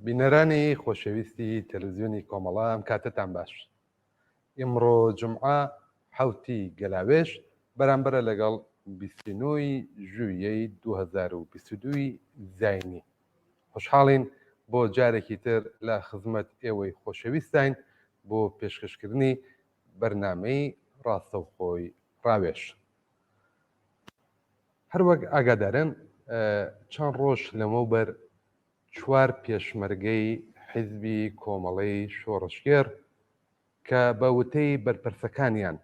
بینەرانی خۆشەویستی تەلەڤزیۆنی کۆمەڵە ئەم کاتەتان باش. ئیمڕۆ جومعە حەوتی گەلاوێژ بەرامبەرە لەگەڵ 29 ی ژویەی 2022 ی زاینی. خۆشحاڵین بۆ جارێکی تر لە خزمەت ئێوەی خۆشەویستداین بۆ پێشکەشکردنی بەرنامەی ڕاستەوخۆی ڕاوێژ. هەروەک ئاگادارن چەند ڕۆژ لەمەوبەر چوار پێشمەرگەی حیزبی کۆمەڵەی شۆڕشگێڕ کە بە وتەی بەرپرسەکانیان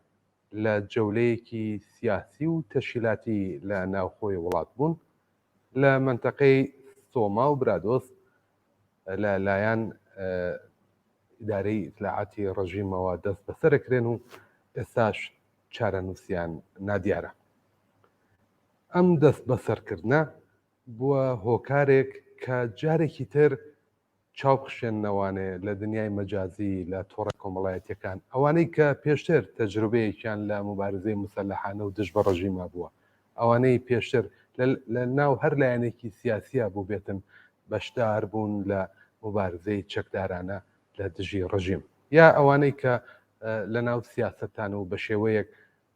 لە جەولەیەکی سیاسی و تەشکیلاتی لە ناوخۆی وڵات بوون لە مەنتەقەی سۆما و برادۆست لە لایەن ئیدارەی ئیتلاعاتی ڕژیمەوە دەست بەسەرکرێن و ئێستاش چارەنووسیان نادیارە. ئەم دەست بەسەرکردنە بووە هۆکارێک کە جارێکی تر چاو بخشێننەوانێ لە دنیای مەجازی لە تۆڕە کۆمەڵایەتیەکان ئەوانەی کە پێشتر تەجروبەیەکیان لە موبارزەی موسەلەحانە و دژ بە ڕژیما بووە ئەوانەی پێشتر لە ناو هەر لایەنێکی سیاسیا بووبێتن بەشدار بوون لە موبارزەی چەکدارانە لە دژی ڕژیم یا ئەوانەی کە لە ناو سیاسەتان و بە شێوەیەک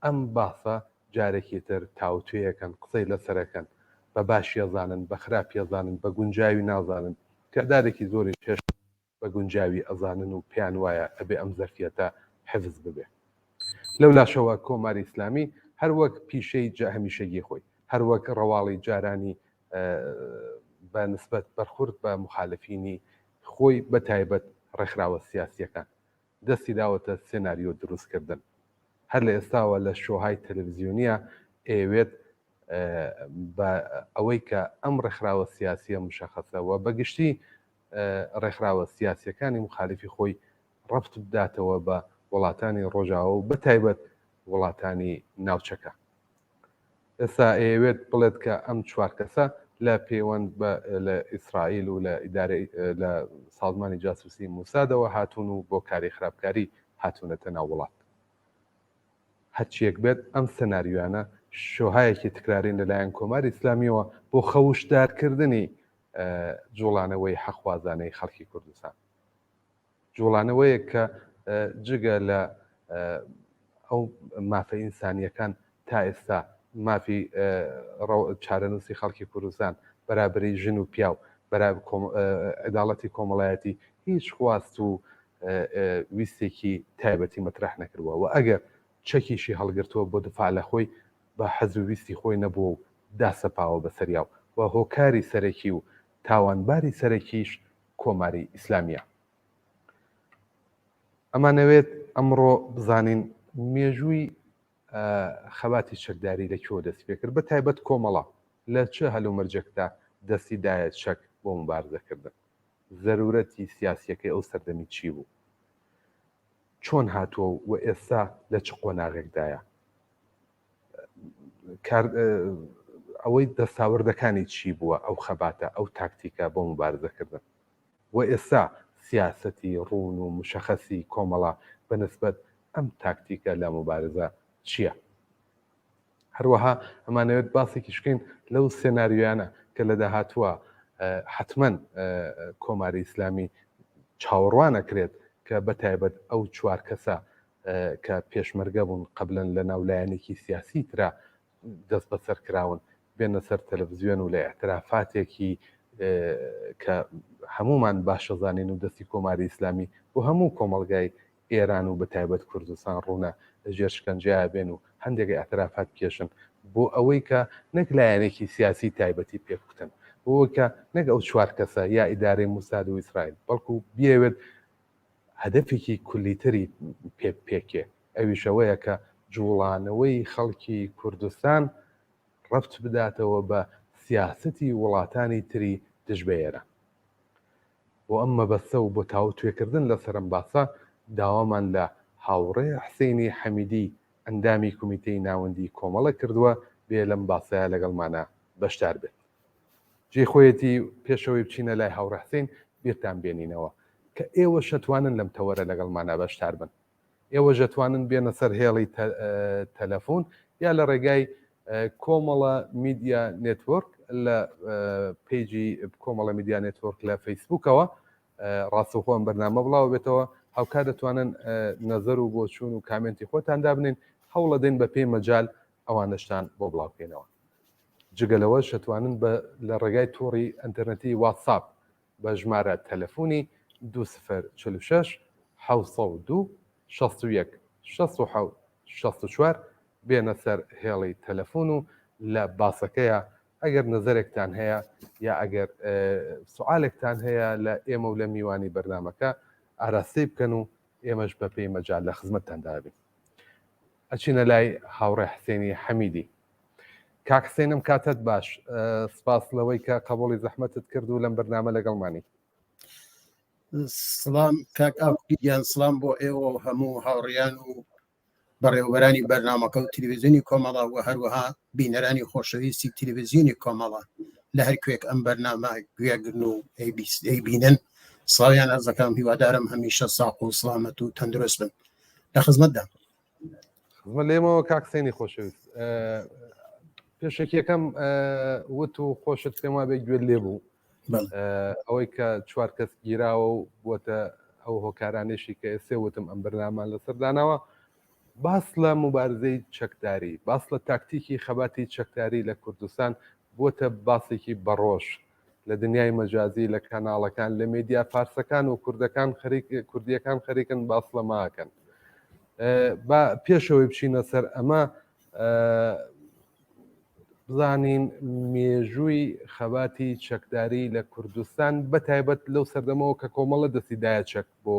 ئەم باسە جارێکی تر تاوتوێیەکەن، قسەی لەسەرەکەن، بە باشی ئەزانن، بە خراپی ئەزانن، بە گونجاوی نازانن، تیعدادێکی زۆریش هێشتا بە گونجاوی ئەزانن و پێیان وایە ئەبێ ئەم زەرفیەتە حفز ببێ. لەولاشەوە کۆماری ئیسلامی هەر وەک پیشەی هەمیشەگی خۆی، هەر وەک ڕەواڵی جارانی بە نسبەت بەرخورد بە موخالفینی خۆی بە تایبەت ڕێکخراوە سیاسیەکان، دەستی داوەتە سێناریۆ دروست کردن. هەر لە ئێستاوە لە شۆهای تەلەفزیۆنیە ئەیەوێت بە ئەوەی کە ئەم ڕێکخراوە سیاسیە مشەخەسە و بە گشتی ڕێکخراوە سیاسیەکانی مخالفی خۆی ڕەبت بداتەوە بە وڵاتانی ڕۆژاوا و بە تایبەت وڵاتانی ناوچەکە. ئێستا ئەیەوێت بڵێت کە ئەم چوار کەسە لە پەیوەند بە لە ئیسرائیل و لە ئیدارەی لە سازمانی جاسوسی موسادەوە هاتوون و بۆ کاری خراپکاری هاتوونەتە ناو وڵات. هەرچیەک بێت ئەم سناریۆیانە شۆهایەکی تکرارین لەلایەن کۆماری ئیسلامیەوە بۆ خەوشدارکردنی جوڵانەوەی حەقخوازانەی خەڵکی کوردستان. جوڵانەوەیەک کە جگە لە ئەو مافە ئینسانیەکان تا ئێستا مافی چارەنووسی خەڵکی کوردستان، بەرابەری ژن و پیاو، عەداڵەتی کۆمەڵایەتی هیچ خواست و ویستێکی تایبەتی مەترەح نەکردووە و ئەگەر چەکیشی هەڵگرتووە بۆ دفاع لە خۆی بە حەز و ویستی خۆی نەبووە و داسەپاوە بەسەریا و هۆکاری سەرەکی و تاوانباری سەرەکیش کۆماری ئیسلامییە. ئەمانەوێت ئەمڕۆ بزانین مێژووی خەباتی چەکداری لە کوێوە دەستی پێکرد، بە تایبەت کۆمەڵە لە چ هەلومەرجێکدا دەستی دایە چەک بۆ موبارزەکردن، زەرورەتی سیاسییەکەی ئەو سەردەمی چی بوو، چۆن هاتووە و ئێستا لە چ قۆناغێکدایە، ئەوەی دەستاوردەکانی چی بووە ئەو خەباتە، ئەو تاکتیکە بۆ موبارزەکردن. و ئێستا سیاسەتی ڕوون و مشەخەسی کۆمەڵە بە نسبەت ئەم تاکتیکە لە موبارزە چییە؟ هەروەها ئەمانەوێت باسێکیش بکەین لەو سێناریۆیانە کە لە داهاتووە حەتمەن کۆماری ئیسلامی چاوەڕوان ئەکرێت کە بە تایبەت ئەو چوار کەسە کە پێشمەرگە بوون قەبلەن لە ناو لایەنێکی سیاسی ترا دەست بەسەر کراون بێنە سەر تەلەفزیۆن و لە ئیعترافاتێکی کە هەموومان باشەزانین و دەستی کۆماری ئیسلامی بۆ هەموو کۆمەڵگای ئێران و بەتایبەت کوردستان ڕوونە لە ژێر شکەنجەیا بێن و هەندێک ئیعترافات بکێشن بۆ ئەوەی کە نەک لایەنێکی سیاسی تایبەتی پێ بکوتن بۆ ئەوەی کە نەک ئەو چوار کەسە یا ئیدارەی موساد و ئیسرائیل بەڵکو بیەوێت هەدەفێکی کولیتری پێ بپێکێ ئەویش ئەوەیە کە جوڵانەوەی خەڵکی کوردستان ڕەبت بداتەوە بە سیاسەتی وڵاتانی تری دژ بە ئێران. بۆ ئەم مەبەستە و بۆ تاوتوێکردن لەسەر ئەم باسە داوامان لە هاوڕێ حسەینی حەمیدی ئەندامی کومیتەی ناوەندی کۆمەڵە کردووە بێ لەم باسەیا لەگەڵمانا بەشدار بێت. جێی خۆیەتی پێش ئەوەی بچینە لای هاوڕێ حسین بیرتان بێنینەوە کە ئێوەش ئەتوانن لەم تەوەرە لەگەڵمانا بەشدار بن. ئێوەش ئەتوانن بێنە سەر هێڵی تەلەفۆن یا لە ڕێگای کۆمەڵە میدیا نێتۆرک لە page ی کۆمەڵە میدیا نێتۆرک لە فەیسبوکەوە. ڕاستەوخۆ ئەم بەرنامە بڵاو بێتەوە. هاوکات دەتوانن نەزەر و بۆچوون و کامێنتی خۆتان دابنین، هەوڵەدەین بە پێی مەجال ئەوانەشتان بۆ بڵاو بکەینەوە. جگە لەوەش دەتوانن بە لە ڕێگای تۆڕی ئەنتەرنێتی واتساپ بە ژمارە تەلەفۆنی 20 46 702 61 67 64 بێنە سەر هێڵی تەلەفۆن و لە باسەکەیا ئەگەر نەزەرێکتان هەیە یا ئەگەر سوالێکتان هەیە لە ئێمە و لە میوانی بەرنامەکە ئاراستەی بکەن و ئێمەش بە پێی مەجال لە خزمەتتان دابین. ئەچینە لای هاوڕێ حسێنی حەمیدی. کاک حسێن ئەم کاتەت باش، سپاس لەوەی کە قەبوڵی زەحمەتت کرد و لەم بەرنامە لەگەڵمانی. سڵام کاک ئاکۆ گیان، سڵام بۆ ئێوە و هەموو هاوڕیان و بەڕێوەبەرانی بەرنامەکە و تلویزیۆنی کۆمەڵە و هەروەها بینەرانی خۆشەویستی تلویزیۆنی کۆمەڵە لە هەر کوێک ئەم بەرنامە گوێگرن و ئەیبینن سڵاویان ئەرزەکەم. هیوادارم هەمیشە ساق و سڵامەت و تەندروست بن. لە خزمەتدا. خزمەت لێمەوە کاک حسێنی خۆشەویست. پێشەکیەکەم وت و خۆشت پێم وابێ گوێت لێ بوو. ئەوەی کە چوار کەس گیراوە و بووەتە ئەو هۆکارانێشی کە ئێسێ وتم ئەم بەرنامان لەسەر داناوە، باس لە مبارزەی چەکداری، باس لە تاکتیکی خەباتی چەکداری لە کوردستان بووەتە باسێکی بەڕۆژ لە دنیای مەجازی، لە کەناڵەکان، لە مێدیا فارسەکان و کوردەکان خەریک کوردیەکان خەریکن باس لە ماکەن. با پێشەوەی بچینە سەر ئەمە بزانین مێژووی خەباتی چەکداری لە کوردستان بە تایبەت لەو سەردەمەوە کە کۆمەڵە دەستی دایە چەک بۆ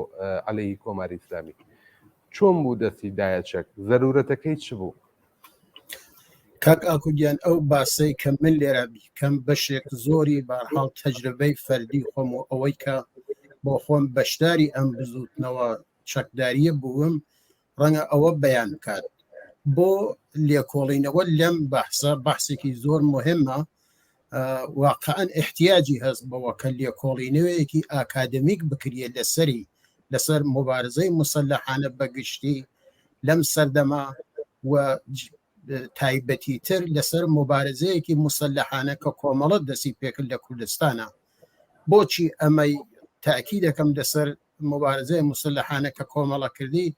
عەلەیهی کۆماری ئیسلامی چۆن بوو دەستی دایە چەک، زەرورەتەکەی چ بوو؟ کاک ئاکۆ گیان ئەو باسەی کە من لێرە بیکەم بەشێک زۆری بارحاڵ تەجربەی فەردی خۆم و ئەوەی کە بۆ خۆم بەشداری ئەم بزوتنەوە چەکداریە بووم ڕەنگە ئەوە بەیان بکات. بۆ لێکۆڵینەوە لەم بەحسە بەحسێکی زۆر مهمە، واقعا احتیاجی هەست بەوە کە لێکۆڵینەوەیەکی ئاکادمیک بکرێت لەسەری، لەسەر مبارزەی مسلحانە بەگشتی لەم سەردەما و تایبەتی تر لەسەر مبارزەیەکی مسلحانە کە کۆمەڵە دەستی پێکرد لە کوردستانە. بۆچی ئەمەی تاکی دەکەم لەسەر مبارزەی مسلحانە کە کۆمەڵە کردی،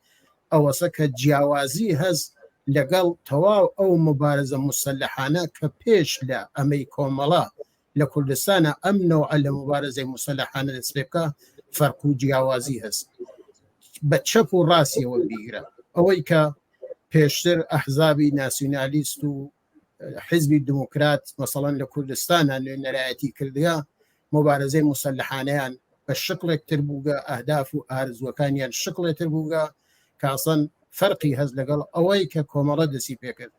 ئەوەسە کە جیاوازی هەست لەگەڵ تەواو ئەو مبارزە مسلحانە کە پێش لە ئەمەی کۆمەڵە لە کوردستانە ئەم نەوعە لە مبارزەی مسلحانە دەست پێ بکە، فەرق و جیاوازی هەست بە چەپ و ڕاستیەوە بیگرە. ئەوەی کە پێشتر ئەحزابی ناسیونالیست و حزبی دموکرات مەسەڵەن لە کوردستانە نوێنەرایەتی کردگە، مبارزەی مسلحانەیان بە شکڵێک تر بووگە، ئەهداف و ئارزوەکانیان شکڵێ تر بووگە کە ئەسڵەن فەرقی هەست لەگەڵ ئەوەی کە کۆمەڵە دەسی پێکرد.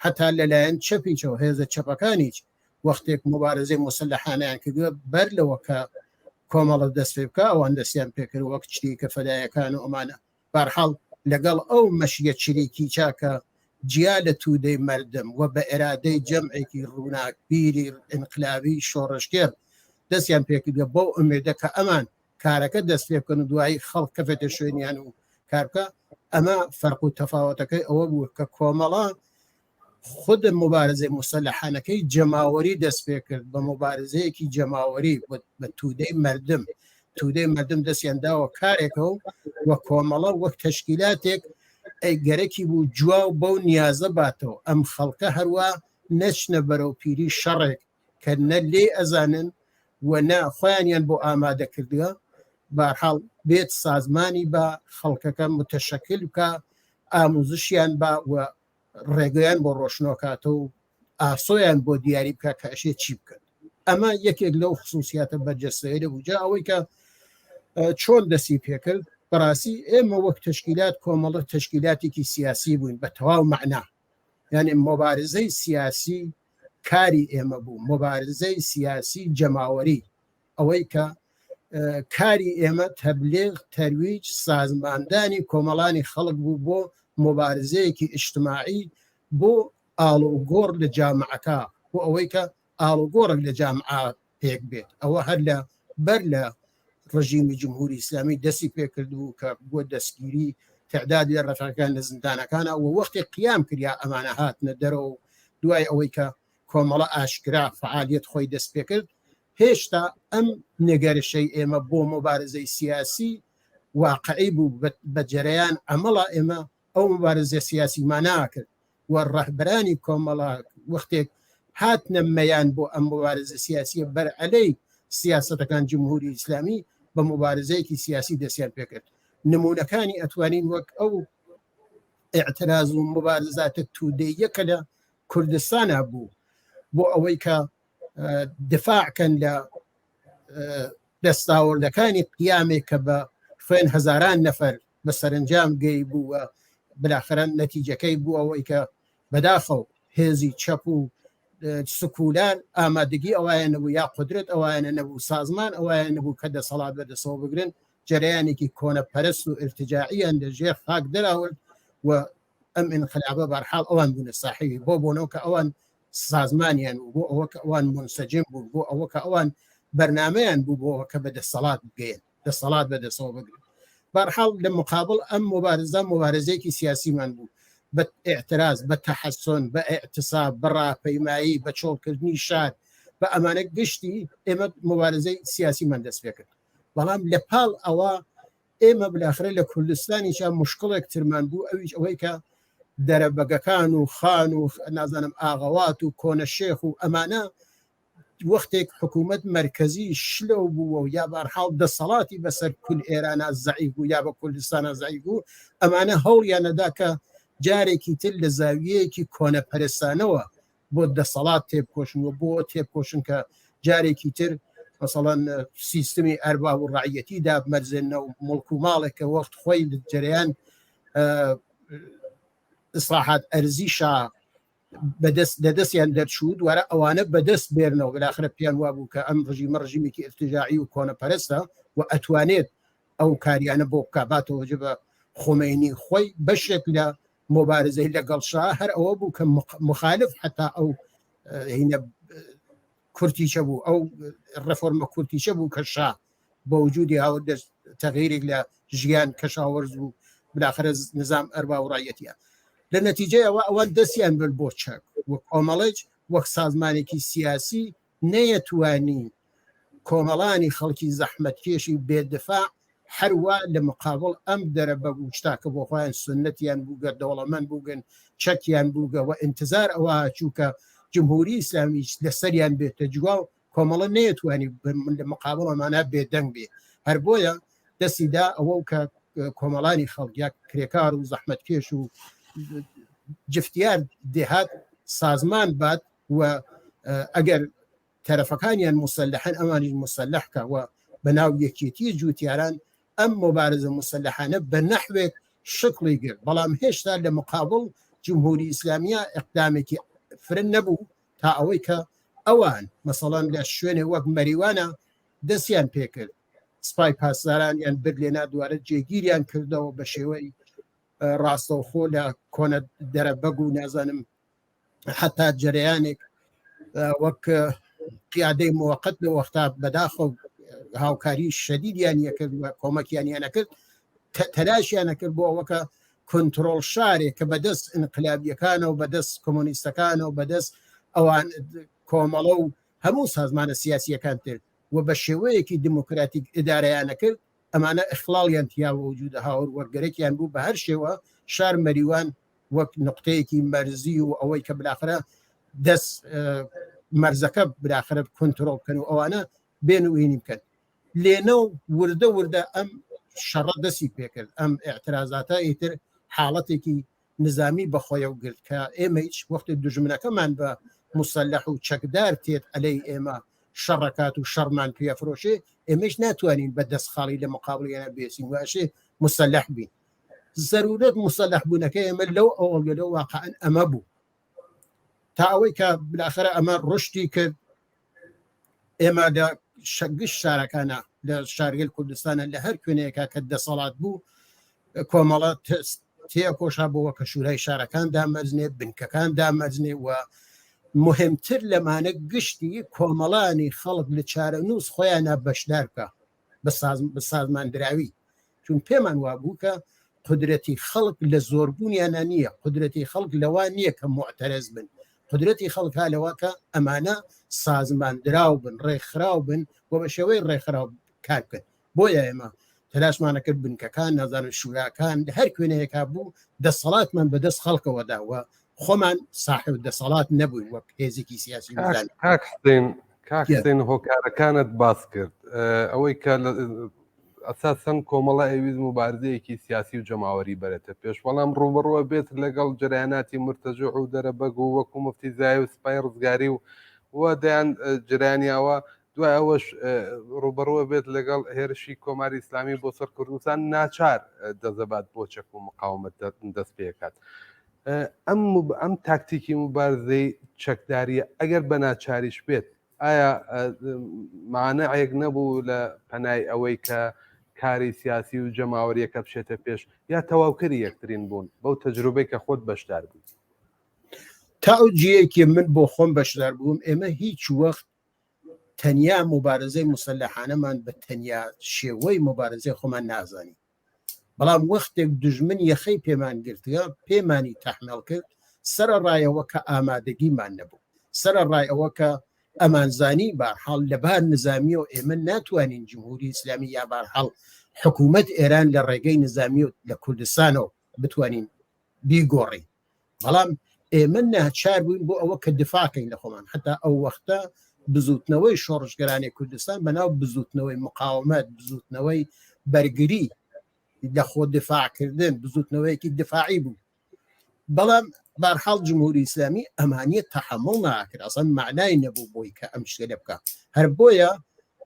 حتا لەلایەن چەپیچەوە هێزە چەپەکانیچ وەختێک مبارزەی مسلحانەیان کردووە بەر لەوە کە کۆمەڵە دەست پێ بکە ئەوان دەستیان پێکرد، وەک چریکە فەدایەکان و ئەمانە. بەرحاڵ لەگەڵ ئەو مەشیە چریکی چاکە جیا لە تودەی مەردم و بە ئێرادەی جەمعێکی ڕووناکبیری ئینقلابی شۆڕشگێڕ دەستیان پێکردووە، بەو ئومێدە کە ئەمان کارەکە دەست پێ بکەن و دوایی خەڵک کەفێتە شوێنیان و کار بکە. ئەمە فەرق و تەفاوەتەکەی ئەوە بوو کە کۆمەڵە خود مبارزەی موسەلەحانەکەی جەماوەری دەست پێ کرد، بە مبارزەیەکی جەماوەری بە تودەی مردم، تودەی مردم دەستیان داوە کارێکە و وە کۆمەڵە وەک تەشکیلاتێک ئەی گەرەکی بوو جواو بەو نیازە باتەوە ئەم خەڵکە هەروە نەچنە بەرەو پیری شەڕێک کە نە لێ ئەزانن و نە خۆیانیان بۆ ئامادە کردووە. بارحاڵ بێت سازمانی بە خەڵکەکە متەشەکل بکە، ئاموزشیان بە و ڕێگەیان بۆ ڕۆشنۆکاتەوە و ئاسۆیان بۆ دیاری بکە کە ئەشێ چی بکەن. ئەمە یەکێک لەو خصوصیاتە بەرجەستەیە بوو. جا ئەوەی کە چۆن دەستی پێکرد، بەڕاستی ئێمە وەک تەشکیلات کۆمەڵە تەشکیلاتێکی سیاسی بووین بە تەواو مەعنا، یعنی مبارزەی سیاسی کاری ئێمە بوو، مبارزەی سیاسی جەماوەری. ئەوەی کە کاری ئێمە تەبلیغ، تەرویج، سازماندانی کۆمەڵانی خەڵک بوو بۆ مبارزەیەکی ئیجتماعی، بۆ ئاڵوگۆڕ لە جامعەکە، بۆ ئەوەی کە ئاڵوگۆڕێک لە جامعە پێک بێت. ئەوە هەر لە بەر لە ڕژیمی جمهوری ئیسلامی دەستی پێکرد بوو کە بۆ دەستگیری تعدادی لە ڕەفیقەکان لە زیندانەکانە و وەختی قیام کریا ئەمانە هاتنە دەرەوە و دوای ئەوەی کە کۆمەڵە ئاشکرا فعالیت خۆی دەست پێکرد. هێشتا ئەم نگەرشەی ئێمە بۆ مبارزەی سیاسی واقعی بوو بە جەرەیان ئەمەڵا ئێمە ئەو مبارزە سیاسیمان ناکرد و ڕەهبەرانی کۆمەڵە وەختێک هاتنە مەیان بۆ ئەم مبارزە سیاسیە بەرعەلەی سیاسەتەکان جمهوری ئیسلامی بە مبارزەیەکی سیاسی دەستیان پێکرد نمونەکانی ئەتوانین وەک ئەو اعتراض و مبارزاتە تودەیە کە لە کوردستانە بوو بۆ ئەوەی کە دفاع کەن لە دەستاوردەکانی قیامێک کە بە خوێن هەزاران نەفەر بە سەرنجام گەی بوو و بلاخرە نەتیجەکەی بوو ئەوەی کە بەداخەوە هێزی چەپ و سکولار ئامادەگی ئەوایان نەبوو یا قدرت ئەوایانە نەبوو سازمان ئەوایان نەبوو کە دەسەڵات بەدەسەوە بگرن جەرەیانێکی کۆنە پەرست و ئرتجاعیان لە ژێر خاک دەراورد و ئەم ئینقلابە بەرحاڵ ئەوان بوونە ساحێبی بۆ بۆنەوە کە ئەوان سازمانیان بوو بۆ ئەوە کە ئەوان منسەجم بوون بۆ ئەوە کە ئەوان بەرنمەیان بوو بۆ کە بە دەسەڵات بگەین دەسەڵات بەدەسەوە بگرن بەرحاڵ لە مقابل ئەم مبارزە مبارزەیەکی سیاسیمان بوو بە اعتراض بە تەحەسۆن بە اعتصاب بە ڕاپەیمایی بە چۆڵکردنی شار بە ئەمانە گشتی ئێمە مبارزەی سیاسیمان دەست پێکرد بەڵام لە پاڵ ئەوە ئێمە بلاخرە لە کوردستانیشا مشکڵێک ترمان بوو ئەویش ئەوەی کە دەرەبەگەکان و خان و نازانم ئاغەوات و کۆنە شێخ و ئەمانە وەختێک حکوومەت مرکزی شلەو بووە و یا بارحاڵ دەسەڵاتی بەسەر کول ئێرانە زەعیف بوو یا بە کوردستانە زەعیف بوو ئەمانە هەوڵیانەدا کە جارێکی تر لە زاویەیەکی کۆنەپەرستانەوە بۆ دەسەڵات تێبکۆشن و بۆ تێبکۆشن کە جارێکی تر مەسەڵەن سیستمی ئەرباب و ڕعیەتی دابمەرزێنە و مڵک و ماڵێک کە وەخت خۆی لە جەرەیان ئیسلاحات ئەرزی شا بەدەست لە دەستیان دەرچوو دوارە ئەوانە بەدەست بێرنەوە بەلاخرە پێیان وابوو کە ئەم ڕژیمە ڕژیمێکی ئرتجاعی و کۆنەپەرستە و ئەتوانێت ئەو کاریانە بۆ بکا باتەوەجە بە خۆمەینی خۆی بەشێک لە مبارزەی لەگەڵ شا هەر ئەوە بوو کە مخالف حتا ئەو هینە کورتیچە بوو ئەو ڕێفۆرمە کورتیچە بوو کە شا بە وجودی هاورد تەغیرێک لە ژیان کەشاوەرز و بلاخرە نظام ئەربا و ڕایەتە لە نەتیجەیەوە ئەوان دەستیان برد بۆ چەک و کۆمەڵێک وەک سازمانێکی سیاسی نەیەتوانی کۆمەڵانی خەڵکی زەحمەتکێشی بێ دفاع هەروا لە مقابڵ ئەم دەرەبەگ و شتا کە بۆ خۆیان سوننەتیان بووگە دەوڵەمەند بووگن چەکیان بووگە و ئینتزار ئەوە چووکە جمهوری ئیسلامیش لەسەریان بێتە جواو کۆمەڵە نەیەتوانی لە مقابڵ ئەمانە بێدەنگ بێ هەر بۆیە دەستی دا ئەوە کە کۆمەڵانی خەڵک یا کرێکار و زەحمەتکێش و جفتیار دێهات سازمان بات و ئەگەر تەرەفەکانیان موسەلەحن ئەوانیش موسەلەح کە و بەناو یەکێتی جوتیاران ئەم مبارزە موسەلەحانە بە نەحوێک شکڵی گرت بەڵام هێشتا لە مقابڵ جمهوری ئیسلامیە ئەقدامێکی فرە نەبوو تا ئەوەی کە ئەوان مەسەڵەن لە شوێنێ وەک مەریوانە دەستیان پێکرد سپای پاسدارانیان برد لێنا دوارە جێگیریان کردەوە بە شێوەی ڕاستەوخۆ لە کۆنە دەرەبەگ و نازانم حتا جەرەیانێک وەک قیادەی موقت لە وەختا بەداخە هاوکاری شەدیدیان یەکرد و کۆمەکیان یانەکرد تەلاشیان کرد بۆ ئەوەکە کنترۆڵ شارێک کە بەدەست ئینقلابیەکانەوە بەدەست کۆمۆنیستەکانەوە بەدەست ئەوان کۆمەڵە و هەموو سازمانە سیاسیەکان تر و بە شێوەیەکی دموکراتیک ئیدارەیانە کرد ئەمانە ئیخلاڵیان تیا وجود هاور وەرگەرەکیان بوو بە هەر شێوە شار مەریوان وەک نقطەیەکی مەرزی و ئەوەی کە بلاخرە دەست مەرزەکە بلاخرە کنترۆڵ بکەن و ئەوانە بێن و هینی بکەن لێنە و وردە وردە ئەم شەڕە دەستی پێکرد ئەم اعترازاتە ئیتر حاڵەتێکی نزامی بەخۆیەوە گرت کە ئێمە هیچ وەختی دژمنەکەمان بە مسلح و چەکدار تێت ئەلەی ئێمە شەڕەکات و شەڕمان پێفرۆشێ ئێمەش ناتوانین بە دەست خاڵی لە مقابلیانە بێسین واشێ مسلح بین زەرورەت مسلح بوونەکە ئێمە لەو ئەوەڵگە لەو واقعا ئەمە بوو تا ئەوەی کە بالاخرە ئەمە ڕشتی کرد ئێمە لە گشت شارەکانە لە شارگەل کوردستانە لە هەر کوێنەیەکە کە دەسەڵات بوو کۆمەڵە تێکۆشا بۆوە کە شورای شارەکان دامەرزنێ بنکەکان دامەرزنێ و مهمتر لەمانە گشتی کۆمەڵانی خەڵک لە چارەنووس خۆیانە بەشدار بکە بە سازماندراوی چون پێمان وابوو کە قدرەتی خەڵک لە زۆربوونیانە نییە قدرەتی خەڵک لەوە نییە کە معتەرز بن. قدرەتی خەڵک ها لەوە کە ئەمانە سازماندراو بن ڕێکخراو بن و بە شێوەی ڕێکخراو کار بکەن بۆیە ئێمە تەلاشمانە کرد بنکەکان نازانم شوراکان لە هەر کوێنەیەکا بوو دەسەڵاتمان بەدەست خەڵکەوە دا و خۆمان ساحێب دەسەڵات نەبووین وەک هێزێکی سیاسی نظامی. کاک حسێن کاک حسێن هۆکارەکانت باس کرد ئەوەی کە ئەساسەن کۆمەڵە ئەویست مبارزەیەکی سیاسی و جەماوەری بەرێتە پێش بەڵام ڕووبەڕووە بێت لەگەڵ جەرەیاناتی مرتەجع و دەرەبەگ و وەکو مفتی زای و سپای ڕزگاری و و دەیان جرانیاوە دوای ئەوەش ڕووبەڕووە بێت لەگەڵ هێرشی کۆماری ئیسلامی بۆ سەر کوردستان ناچار دەزەبات بۆ چەک و مقاومەت دەست پێکات ئەم ئەم تاکتیکی مبارزەی چەکداریە ئەگەر بە ناچاریش بێت ئایا مانعێک نەبوو لە پەنای ئەوەی کە کاری سیاسی و جەماوەریەکە بچێتە پێش یا تەواوکەری یەکترین بوون بەو تەجروبەی کە خۆت بەشدار بووی؟ تا ئەو جێیەکی من بۆ خۆم بەشدار بووم ئێمە هیچ وەخت تەنیا موبارزەی موسەلەحانەمان بە تەنیا شێوەی موبارزەی خۆمان نازانی بەڵام وەختێک دژمن یەخەی پێمان گرتگە پێمانی تەحمێڵ کرد سەرەڕایەوە کە ئامادەگیمان نەبوو سەرەڕای ئەوە کە ئەمانزانی بارحاڵ لەبار نزامیەوە ئێمە ناتوانین جمهوری ئیسلامی یا بارحاڵ حکوومەت ئێران لە ڕێگەی نزامی و لە کوردستانەوە بتوانین بیگۆڕین بەڵام ئێمە ناچار بووین بۆ ئەوە کە دفاعکەین لە خۆمان حتا ئەو وەختە بزوتنەوەی شۆڕشگەرانی کوردستان بەناو بزوتنەوەی مقاومەت بزوتنەوەی بەرگری لە خۆ دفاعکردن بزوتنەوەیەکی دفاعی بوو بەڵام بارحاڵ جمهوری ئیسلامی ئەمانیە تەحمل ناکرد ئەسڵەن معنای نەبوو بۆی کە ئەم شتێ بکە هەر بۆیە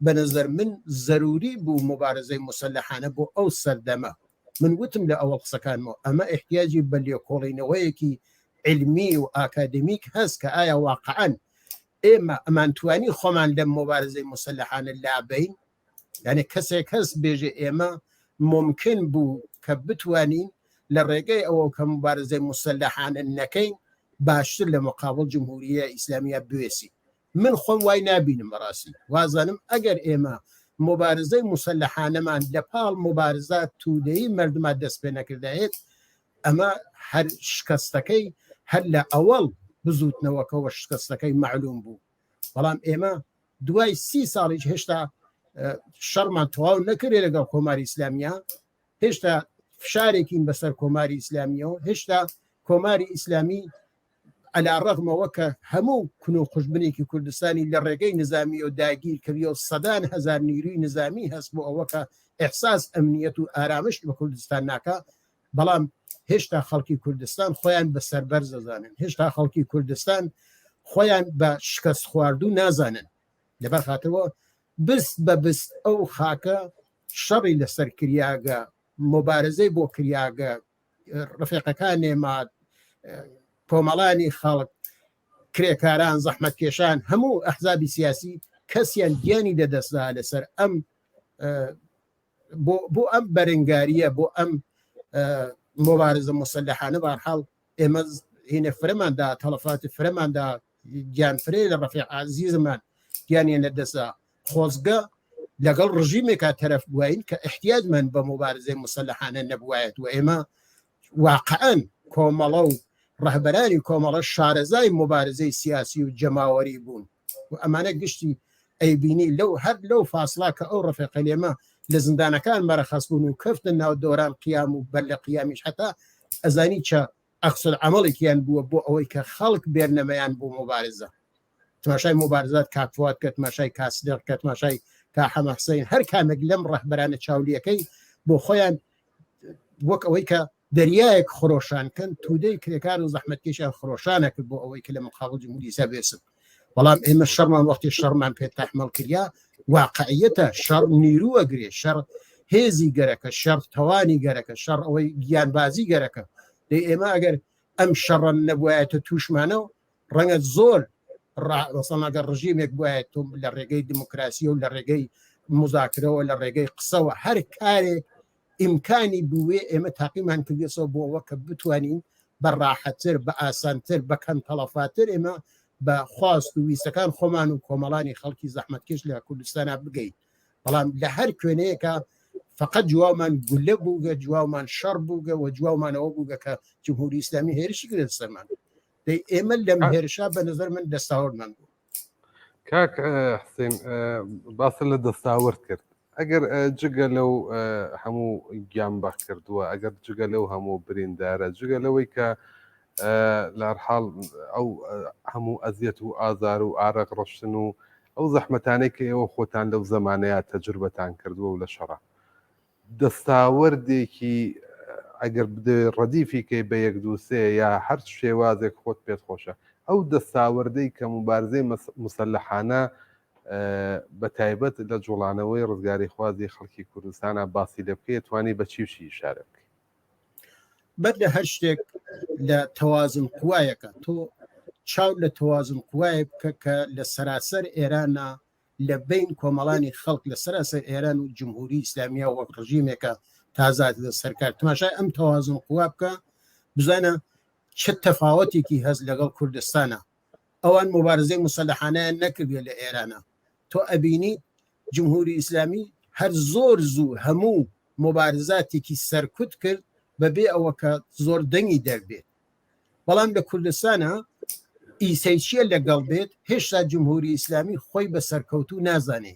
بە نظر من زەروری بوو مبارزەی مسلحانە بۆ ئەو سەردەمە من وتم لە ئەوەڵ قسەکانمەوە ئەمە ئیحتیاجی بە لێکۆڵینەوەیەکی علمی و ئاکادمیک هەست کە ئایا واقعا ئێمە ئەمانتوانی خۆمان لەم مبارزەی مسلحانە لابین یعنی کەسێک هەست بێژێ ئێمە ممکن بوو کە بتوانین لە ڕێگەی ئەوە کە مبارزەی مسلحانە نەکەین باشتر لە مقابل جمهوریە ئیسلامیە بوێسی من خۆم وای نابینم بەڕاستی وازانم ئەگەر ئێمە موبارزەی موسەلەحانەمان لە پاڵ موبارزە تودەیی مردما دەست پێ نەکردایێت ئەمە هەر شکستەکەی هەر لە ئەوەڵ بزوتنەوەکەوە شکستەکەی معلوم بوو بەڵام ئێمە دوای سی ساڵیش هێشتا شەڕمان تەواو نەکرێ لەگەڵ کۆماری ئیسلامیە هێشتا فشارێکین بەسەر کۆماری ئیسلامیەوە هێشتا کۆماری ئیسلامی عەلا ڕەغمەوە کە هەموو کون و قوژبنێکی کوردستانی لە ڕێگەی نزامیەوە داگیر کردیە و سەدان هەزار نیروی نزامی هەست بۆ ئەوە کە ئێحساس ئەمنیەت و ئارامشت بە کوردستان ناکا بەڵام هێشتا خەڵکی کوردستان خۆیان بە سەربەرز دەزانن هێشتا خەڵکی کوردستان خۆیان بە شکست خواردوو نازانن لەبەر خاتەوە بست بە بست ئەو خاکە شەڕی لەسەر کریاگە مبارزەی بۆ کریاگە ڕفێقەکانێما کۆمەڵانی خەڵک کرێکاران زەحمەتکێشان هەموو ئەحزابی سیاسی کەسیان گیانی لەدەستدا لەسەر ئەم بۆ ئەم بەرنگاریە بۆ ئەم مبارزە مسلحانە بارحاڵ ئێمە هینە فرەماندا تەڵەفاتی فرەماندا گیان فرەی لە ڕەفیق عزیزمان گیانیان لە دەستدا خۆزگە لەگەڵ ڕژیمێکا تەرەف بواین کە احتیاجمان بە مبارزەی مسلحانە نەبوایەت و ئێمە واقعا کۆمەڵە و ڕەهبەرانی کۆمەڵە شارەزای مبارزەی سیاسی و جەماوەری بوون و ئەمانە گشتی ئەیبینی لەو هەر لەو فاسڵا کە ئەو ڕەفیقە لێمە لە زیندانەکان مەرەخەس بوون و کەفتن ناو دۆران قیام و بەر لە قیامیش حتا ئەزانی چە عەکس العەمەڵێکیان بووە بۆ ئەوەی کە خەڵک بێرنەمەیان بۆ مبارزە تماشای مبارزات کاک فواد کە تماشای کاسدق کە تماشای کا حەمە حسین هەر کامێک لەم ڕەهبەرانە چاولیەکەی بۆ خۆیان وەک ئەوەی کە دەریایەک خرۆشان کەن تودەی کرێکار و زەحمەتکێشیان خرۆشانە کرد بۆ ئەوەی کە لە مقابل جمهوری ئیسلامی بێسن بەڵام ئێمە شەڕمان وەختی شەڕمان پێ تەحمەڵ کریا واقعیەتە شەڕ نیرووە گرێ شەڕ هێزی گەرەکە شەڕ تەوانی گەرەکە شەڕ ئەوەی گیانبازی گەرەکە دەی ئێمە ئەگەر ئەم شەڕە نەبوایەتە تووشمانەوە ڕەنگە زۆر ڕەسەنەگە ڕژیمێک بواە تۆ لە ڕێگەی دیموکراسی و لە ڕێگەی مزاکرەوە لە ڕێگەی قسەوە هەر کارێک ئیمکانی بوێ ئێمە تاقیمان کردێسەوە بۆ ئەوە کە بتوانین بە ڕاحەتر بە ئاسانتر بە کەم تەڵەفاتر ئێمە بە خواست و ویستەکان خۆمان و کۆمەڵانی خەڵکی زەحمەتکێش لە کوردستانە بگەین بەڵام لە هەر کوێنەیەکە فقط جوابمان گولە بووگە جوابمان شەڕ بووگە و جوابمانەوە بووگە کە جمهوری ئیسلامی هێرشی کرد سەرمان. دەی ئێمە لەم هێرشا بە نظر من دەستاوردمان بوو. کاک حسین باست لە دەستاورد کرد ئەگەر جگە لەو هەموو گیان بەخکردووە ئەگەر جگە لەو هەموو بریندارە جگە لەوەی کە لەرحاڵ ئەو هەموو ئەزیەت و ئازار و ئارەق ڕشتن و ئەو زەحمەتانەی کە ئێوە خۆتان لەو زەمانەیە تەجربەتان کردووە و لە شەڕە دەستاوردێکی ئەگەر بدەوێت ڕەدیفی کەی بە یەک دوو سێ یا هەر شێوازێک خۆت پێت خۆشە ئەو دەستاوردەی کە موبارزەی موسەلەحانە بە تایبەت لە جوڵانەوەی ڕزگاریخوازی خەڵکی کوردستانە باسی لێ بکەی توانی بە چی و چی ئیشارە بکەی؟ بەر لە هەر شتێک لە تەوازن قوایەکە تۆ چاو لە تەوازن قوایە بکە کە لە سەراسەر ئێرانە لە بەین کۆمەڵانی خەڵک لە سەراسەر ئێران و جمهوری ئیسلامیە وەک ڕژیمێکە تازە هاتە سەرکار تماشای ئەم تەوازن قوا بکە بزانە چ تەفاوەتێکی هەست لەگەڵ کوردستانە ئەوان مبارزەی مسەلحانیان نەکردوێ لە ئێرانە تۆ ئەبینی جمهوری ئیسلامی هەر زۆر زوو هەموو مبارزاتێکی سەرکوت کرد بەبێ ئەوە کە زۆر دەنگی دەربێت بەڵام لە کوردستانە ئیسەیچیە لەگەڵ بێت هێشتا جمهوری ئیسلامی خۆی بە سەرکەوتوو نازانێ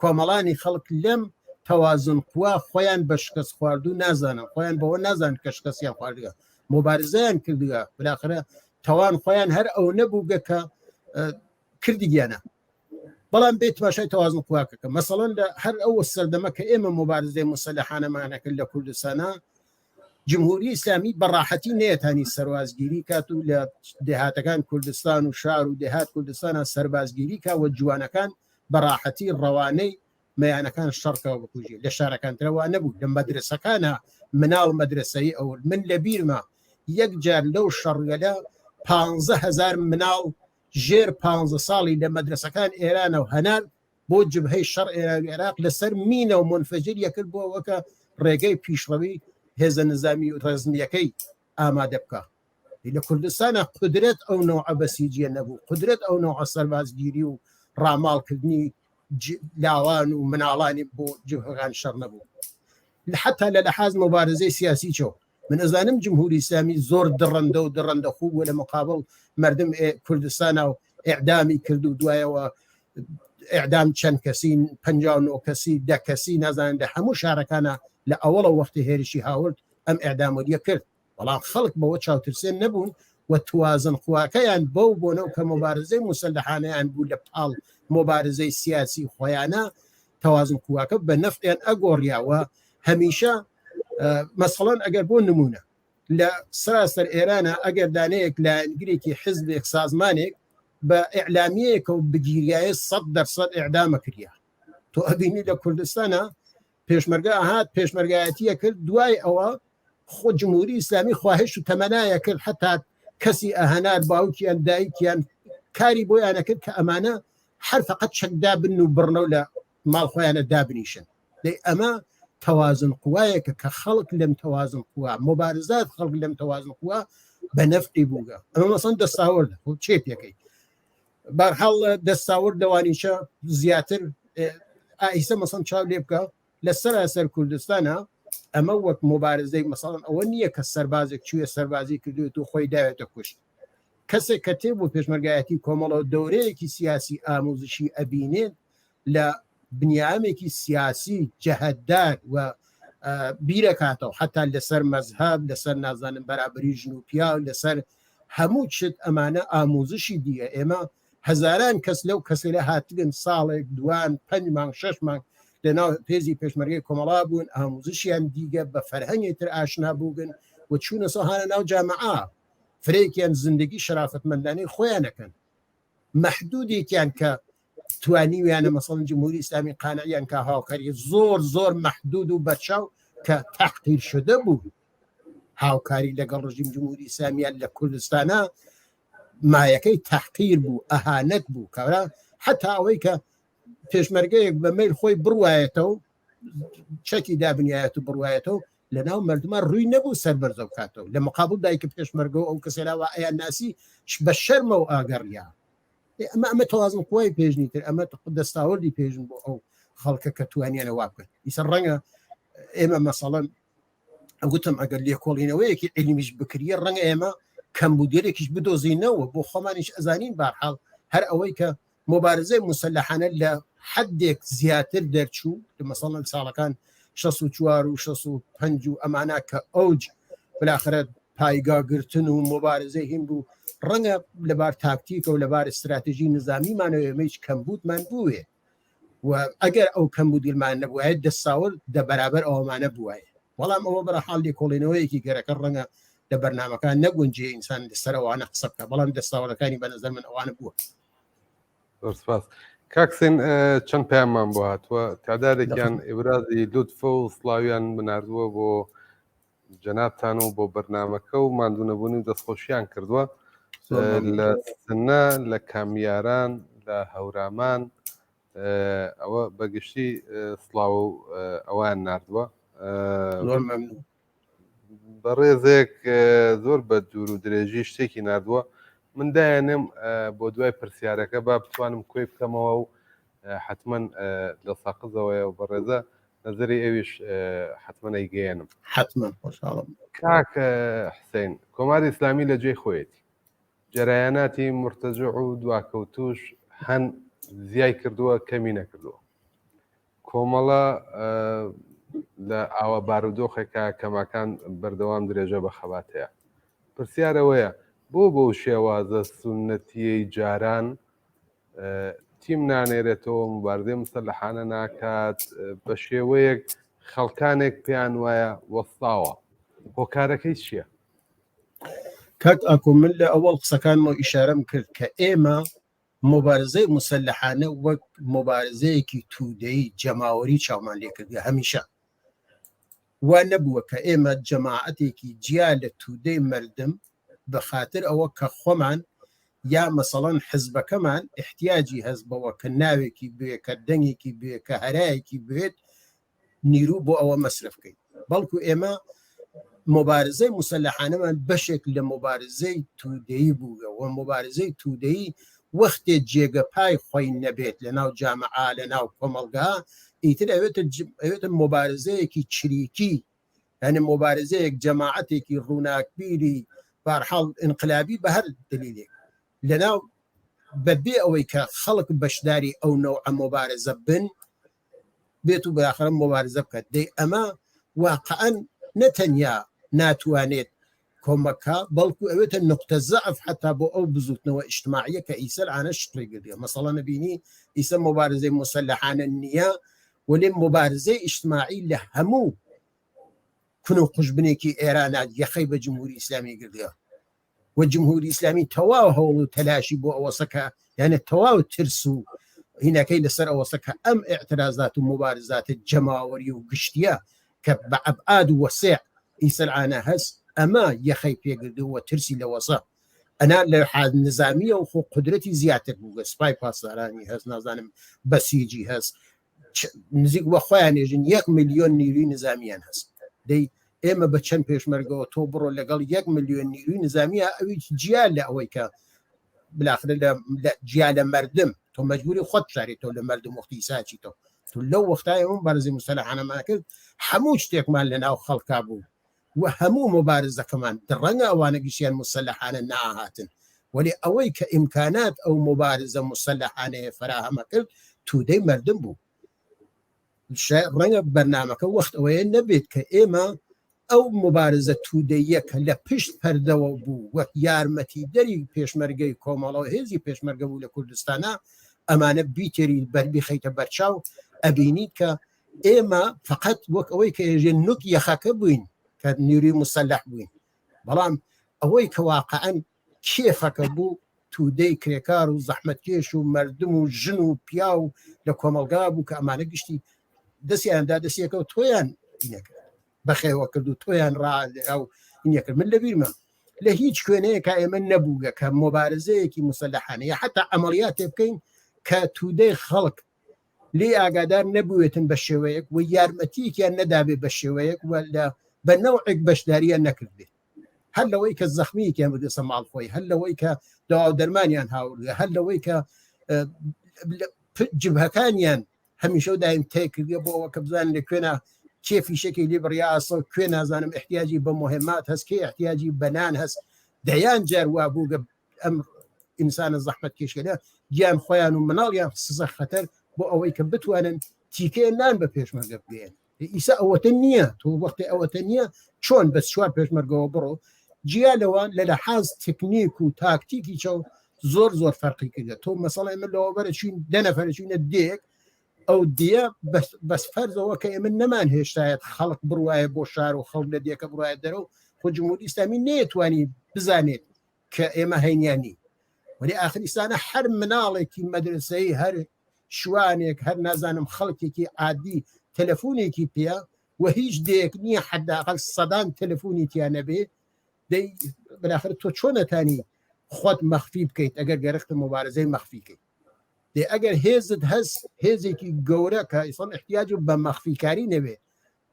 کۆمەڵانی خەڵک لەم تەوازن قوا خۆیان بە شکست خواردوو نازانن خۆیان بەوە نازان کە شکستیان خواردووە مبارزەیان کردووە بلاخرە تەوان خۆیان هەر ئەو نەبووگە کە کردیانە بەڵام بێت تماشای تەوازن قواکەکە مەسەڵەن لە هەر ئەو سەردەمە کە ئێمە مبارزەی مسەلحانەمانە کرد لە کوردستانە جمهوری ئیسلامی بە ڕاحەتی نەیەتانی سەروازگیری کات و لە دێهاتەکان کوردستان و شار و دێهات کوردستانە سەربازگیری کا و جوانەکان بە ڕاحەتی ڕەوانەی مەیانەکان شەڕکەوە بکوژی لە شارەکانترەوە نەبوو لە مەدرسەکانە مناڵ مەدرسەی ئەو من لە بیرمە یەک جار لەو شەڕگەلە 15هزار مناڵ ژێر پ ساڵی لە مەدرسەکان ئێرانە و هەنار بۆ جبهەی شەڕ ئێران و عێراق لەسەر مینە و مونفەجر یەکرد بۆ وەکە ڕێگەی پیشڕەوی هێزە نزامی و ڕێزمیەکەی ئامادە بکە لە کوردستانە قدرەت ئەو نەوعە بەسیجیە نەبوو قدرەت ئەو نەوعە سەربازگیری و ڕاماڵکردنی لاوان و مناڵانی بۆ جبهەکان شەڕ نەبوو حتا لە لەحاز مبارزەی سیاسی چۆ من ئەزانم جمهوری ئیسلامی زۆر دڕندە و دڕندە خوو بووە لە مقابڵ مردم کوردستانە و ئەعدامی کرد و دوایەوە ئەعدام چەند کەسی 59 کەسی دە کەسی نازانن لە هەموو شارەکانە لە ئەوەڵە وەختی هێرشی هاورد ئەم ئەعدامۆریە کرد بەڵام خەڵک بەوە چاوترسێن نەبوون و توازن قواکەیان بەو بۆنە و کە مبارزەی مسلحانەیان بوو لە پاڵ مبارزەی سیاسی خۆیانە تەوازن قواکە بە نەفعیان ئەگۆڕیاوە هەمیشە مەسەڵەن ئەگەر بۆ نمونە لە سراسەر ئێرانە ئەگەر دانەیەک لایەنگرێکی حزبێک سازمانێک بە ئیعلامیەیەکە و بگیریایە 100 دەرسەد ئیعدامە کریا تۆ ئەبینی لە کوردستانە پێشمەرگە ئەهات پێشمەرگایەتیە کرد دوای ئەوە خۆ جمهوری ئیسلامی خواهش و تەمەنایە کرد حتا کەسی ئەهەنار باوکیان دایکیان کاری بۆیانە کرد کە ئەمانە هەر فقط چەکدا بن و بڕنەوە لە ماڵ خۆیانە دابنیشن دەی ئەمە تەوازن قوایەکە کە خەڵک لەم تەوازن قوا مبارزات خەڵک لەم تەوازن قوا بە نەفعی بووگە ئەمە مەسەن دەستاوەردە خۆ چێ پێەکەی بارحاڵ دەستاورد لەوانیشە زیاتر ئایسە مەسەن چاو لێ بکە لە سەراسەر کوردستانە ئەمە وەک مبارزەی مەسەڵەن ئەوە نییە کە سەربازێک چووە سەربازی کردوێت و خۆی داوێتە کوشت کەسێک کە تێ بۆ پێشمەرگایەتی کۆمەڵەوە دەورەیەکی سیاسی ئاموزشی ئەبینێت لە بنیامێکی سیاسی جەهەتدار و بیرەکاتەوە حتا لەسەر مەزهب لەسەر نازانم بەرابری ژن و پیاو لەسەر هەموو شت ئەمانە ئاموزشی دیە ئێمە هەزاران کەس لەو کەسێلە هاتگن ساڵێک دوان پنج مانگ شش مانگ لەناو پێزی پێشمەرگەی کۆمەڵا بوون ئاموزشیان دیگە بە فەرهەنگی تر ئاشنا بووگن و چوونە سەهانە ناو جامعە فرەیەکیان زندگی شەرافتمەندانەی خۆیانەکەن مەحدودێکیان کە توانیویانە مەسەڵەن جمهوری ئیسلامی قانعیان کە هاوکاری زۆر زۆر مەحدود و بەرچاو کە تحقیر شدە بوو هاوکاری لەگەڵ ڕژیم جمهوری ئیسلامیان لە کوردستانە مایەکەی تحقیر بوو ئەهانەت بوو کارا حتا ئەوەی کە پێشمەرگەیەک بە میل خۆی بڕواێتەوە چەکی دابنیایەت و بڕواێتەوە لە ناو مردمە ڕووی نەبوو سەر بەرزە بکاتەوە لە مقابل دایکە پێشمەرگەوە ئەو کەسێراوە ئەیان ناسی بە شەرمە و ئاگەڕیا ئەمە ئەمە تەوازن قوای پێشنی تر ئەمە دەستاوردی پێشن بۆ ئەو خەڵکە کە توانیانە وا بکەن ئیسە ڕەنگە ئێمە مەسەڵەن گوتم ئەگەر لێکۆڵینەوەیەکی علمیش بکریە ڕەنگە ئێمە کەمبودێرێکیش بدۆزینەوە بۆ خۆمانیش ئەزانین بارحاڵ هەر ئەوەی کە موبارزەی موسەلەحانە لە حەدێک زیاتر دەرچوو لە مەسەڵەن ساڵەکان 64 و 65 و ئەمانە کە ئەوج بالاخرە پایگا گرتن و مبارزەی هین بوو ڕەنگە لەبار تاکتیکە و لەبار استراتژی نظامیمانەوە ئێمە هیچ کەمبوودمان بووێ و ئەگەر ئەو کەمبوودیلمان نەبووایە دەساور دە بەرابەر ئەومانە بووایە بەڵام ئەوە بەرە حاڵ لێکۆڵینەوەیەکی گەرەکە ڕەنگە لە بەرنمەکان نەگونجێ ئینسان لەسەر ئەوانە قسە بکە بەڵام دەستاوەەکانی بە نظر من ئەوانە بووە زۆر سپاس کاکسین چەند پەیاممان بۆ هاتووە تعدادێکیان ئیبرازی لوتفە و سڵاویان بناردووە بۆ جەنابتان و بۆ بەرنمەکە و ماندوونەبوونی و دەستخۆشیان کردووە لە سنە لە کامیاران لە هەورامان ئەوە بەگشتی سڵاو ئەوان نردووە بەڕێزێک زۆر بە دوور و درێژی شتێکی نردووە من دایانێم بۆ دوای پرسیارەکە با بتوانم کۆی بکەمەوە و حتمما لە ساقزەوەیە و بەڕێزە نظری ئەویش حتمما ئەیگەیەنم حتمما خۆشحاڵم کاک حسین کۆماری ئیسلامی لە جێی خۆیەتی جەرایاناتی مرتەجع و دواکەوتوش هەن زیای کردووە کەمی نەکردووە کۆمەڵە لە ئاوا بارودۆخێکا کەماکان بەردەوام درێژە بە خەبات هەیە. پرسیار ئەوەیە بۆ بەو شێوازە سوننەتییەی جاران تیم نانێرێتەوە، موبارزەی موسەلەحانە ناکات، بە شێوەیەک خەڵکانێک پێیان وایە وەستاوە، هۆکارەکەی چییە؟ کاک ئاکۆ من لە ئەوەڵ قسەکانمەوە ئیشارەم کرد کە ئێمە موبارزەی موسەلەحانە وەک موبارزەیەکی تودەیی جەماوەری چاومان لێکردوە هەمیشە وا نەبووە کە ئێمە جەماعەتێکی جیا لە تودەی مردم بە خاتر ئەوە کە خۆمان یا مەسەڵەن حزبەکەمان احتیاجی هەست بەوە کە ناوێکی بوێ کە دەنگێکی بوێ کە هەرایەکی بوێت نیرو بۆ ئەوە مەسرف بکەین بەڵکو ئێمە مبارزەی مسلحانەمان بەشێک لە مبارزەی تودەیی بووە و مبارزەی تودەیی وەختێ جێگە پای خۆی نەبێت لە ناو جامعا لە ناو کۆمەڵگا ئیتر ئەوێتە ئەوێتە مبارزەیەکی چریکی یعنی مبارزەیەک جەماعەتێکی ڕووناکبیری بارحاڵ ئینقلابی بە هەر دلیلێک لەناو بەبێ ئەوەی کە خەڵک بەشداری ئەو نەوعە مبارزە بن بێت و بالاخرە مبارزە بکات دەی ئەمە واقعا نە تەنیا ناتوانێت کۆمەکە بەڵکو ئەوێتە نقطە زەعف حتا بۆ ئەو بزوتنەوە ئیجتماعیە کە ئیسە ئانە شکڵی گردیە مەسەڵە نەبینی ئیسە مبارزەی مسلحانە نییە وەلێ مبارزەی ئیجتماعی لە هەموو کون و قوژبنێکی ئێرانە یەخەی بە جمهوری ئیسلامی گردیە و جمهوری ئیسلامی تەواو هەوڵ و تەلاشی بۆ ئەوەسە کە یانە تەواو ترس و هینەکەی لەسەر ئەوەسە کە ئەم اعترازات و مبارزات جەماوەری و گشتیە کە بە ئەبعاد و وەسێع ئیسەرعانە هەست ئەمە یەخەی پێگردو و ترسی لەوەسە ئەنا لە حال نظامیە و خۆ قدرەتی زیاتر بوو سپای پاسدارانی هەست نازانم بەسیجی هەست نزیک بە خۆیان ێژن یەک میلیۆن نیروی نظامیان هەست دەی ئێمە بە چەند پێشمەرگەوە تۆ بڕۆ لەگەڵ یەک میلیۆن نیروی نظامیە ئەوی جیا لە ئەوەی کە بلاخرە لە جیا لە مردم تۆ مەجبوری خۆت بشارێتەوە لە مردم وەختی ساچی تۆ تو لەو وەختای ئەوم بەرزی مسەلحانەمان کرد هەموو شتێکمان لە ناو خەڵکا بوو و هەموو مبارزەکەمان دڕەنگە ئەوانە گشتیان مسەلحانە ناهاتن وەلی ئەوەی کە ئیمکانات ئەو مبارزە مسەلحانەیە فراهەمە کرد تودەی مردم بوو ڕەنگە بەرنمەکە وەخت ئەوەیە نەبێت کە ئێمە ئەو مبارزە تودەیە کە لە پشت پەردەوە بوو وەک یارمەتی دەری پێشمەرگەی کۆمەڵەوە هێزی پێشمەرگە بوو لە کوردستانە ئەمانە بیتێری بەربیخەیتە بەرچاو ئەبینیت کە ئێمە فقط وەک ئەوەی کە ئێژێن نوک یەخەکە بووین کە نیروی مسلح بووین بەڵام ئەوەی کە واقعا کێفەکە بوو تودەی کرێکار و زەحمەتکێش و مردم و ژن و پیا و لە کۆمەلگا بوو کە ئەمانە گشتی دەستیاندا دەستیەکە و تۆیان نەکرد بەخێوە کرد و تۆیان ڕا ئەو نەکرد من لەبیرمە لە هیچ کوێنەیەکە ئێمە نەبووگە کە مۆبارزەیەکی مسلحانە یا حتا ئەمەڵیاتێ بکەین کە تودەی خەڵک لێی ئاگادار نەبووێتن بە شێوەیەک و یارمەتیەکیان نەدابێ بە شێوەیەک و لە بە نەوعێک بەشداریان نەکردبێت هەر لەوەی کە زەخمیەکیان بردێسە ماڵ خۆی هەر لەوەی کە دەوا و دەرمانیان هاوردە هەر لەوەی کە جبهەکانیان هەمیشە و دایم تێ کردیە بۆ ئەوە کە بزانن لە کوێنا کێ فیشەکی لێ بڕیا ئاسە کوێ نازانم احتیاجی بە مهمات هەست کێ احتیاجی بەنان هەست. دەیان جار وا بووگە ئەم ئینسانە زەحمەت کێشکەە گیان خۆیان و مناڵیان سزە خەتەر بۆ ئەوەی کە بتوانن تیکێ نان بە پێشمەرگە بگەێن ئیسا ئەوەتە نییە تۆ وەختی ئەوەتە نییە چۆن بە چوار پێشمەرگەوە بڕۆ جیا لەوان لە لەحاز تکنیک و تاکتیکی چەو زۆر زۆر فەرقی کردە تۆ مەسەڵی من لەوە بەرە چین دە نەفەرە چینە دێک ئەو دیە بەس فەرزەوە کە ئێمە نەمان هێشتایەت خەڵک بڕواایە بۆ شار و خەڵک لە دێکە بڕایە دەرەوە خۆ جمهوری ئیسلامی نەیەتوانی بزانێت کە ئێمە هەینیانی وەلی ئاخر ئیسانە هەر مناڵێکی مەدرسەی هەر شوانێک هەر نازانم خەڵکێکی عادی تەلەفۆنێکی پێ و هیچ دێک نییە حداقل سەدان تەلەفۆنی تیا نەبێ دەی بالاخر تۆ چۆنەتانی خۆت مەخفی بکەیت ئەگەر گەرەکتە مبارزەی مەخفیکەیت دێ ئەگەر هێزت هەست هێزێکی گەورە کە ئیسان احتیاج بە مەخفیکاری نەوێ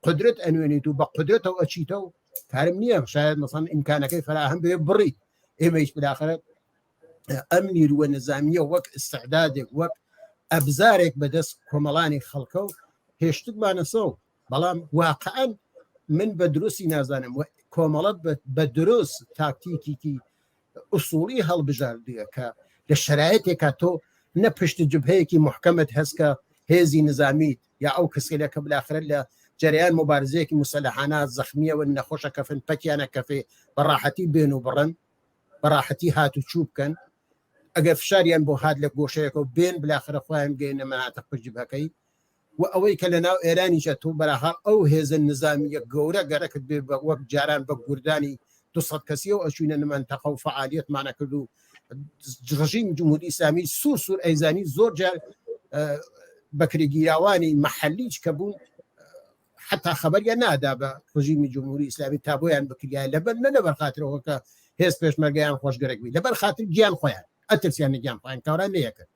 قدرت ئەنوێنیت و بە قدرەتەوە ئەچیتەوە کارم نییە شاید مەسەن ئیمکانەکەی فراهەم بێ بڕی ئێمەیش بالاخرە ئەم نیروە نظامیە وەک ئستعدادێک وەک ئەبزارێک بەدەست کۆمەڵانی خەڵکە و هێشتمانەسەوە بەڵام واقعا من بە دروستی نازانم کۆمەڵە بە دروست تاکتیکیکی ئوسوڵی هەڵبژاردووە کە لە شرایەتێکا تۆ نە پشت جبهەیەکی محکەمت هەست کە هێزی نظامیت یا ئەو کەسێلە کە بلاخرە لە جەریان مبارزەیەکی مسەلحانە زەخمیەوە نەخۆشە کەفن پەکیانە کەفێ بە ڕاحەتی بێن و بڕن بەڕاحەتی هات و چوو بکەن ئەگەر فشاریان بۆ هات لە گۆشەیەکەوە بێن بلاخرە خۆیان بگەینە مەناتق پشت جبهەکەی و ئەوەی کە لە ناو ئێرانیشە تۆ بەراها ئەو هێزە نزامیە گەورە گەرەکت بێ بە وەک جاران بە گوردانی 200 کەسیەوە ئەچوینە منتەقە و فعالیەتمانە کرد و ڕژیم جمهوری ئیسلامی سوور سوور ئەیزانی زۆر جار بەکرێگیراوانی محەلیج کە بوون حتا خبریان نادا بە ڕژیمی جمهوری ئیسلامی تا بۆیان بکریای لەبەر نە لەبەر خاترەوە کە هێز پێشمەرگەیان خۆشگەرەک بی لەبەر خاتر گیان خۆیان ئەترسیان گیان خۆیان کاوران لەیەکرد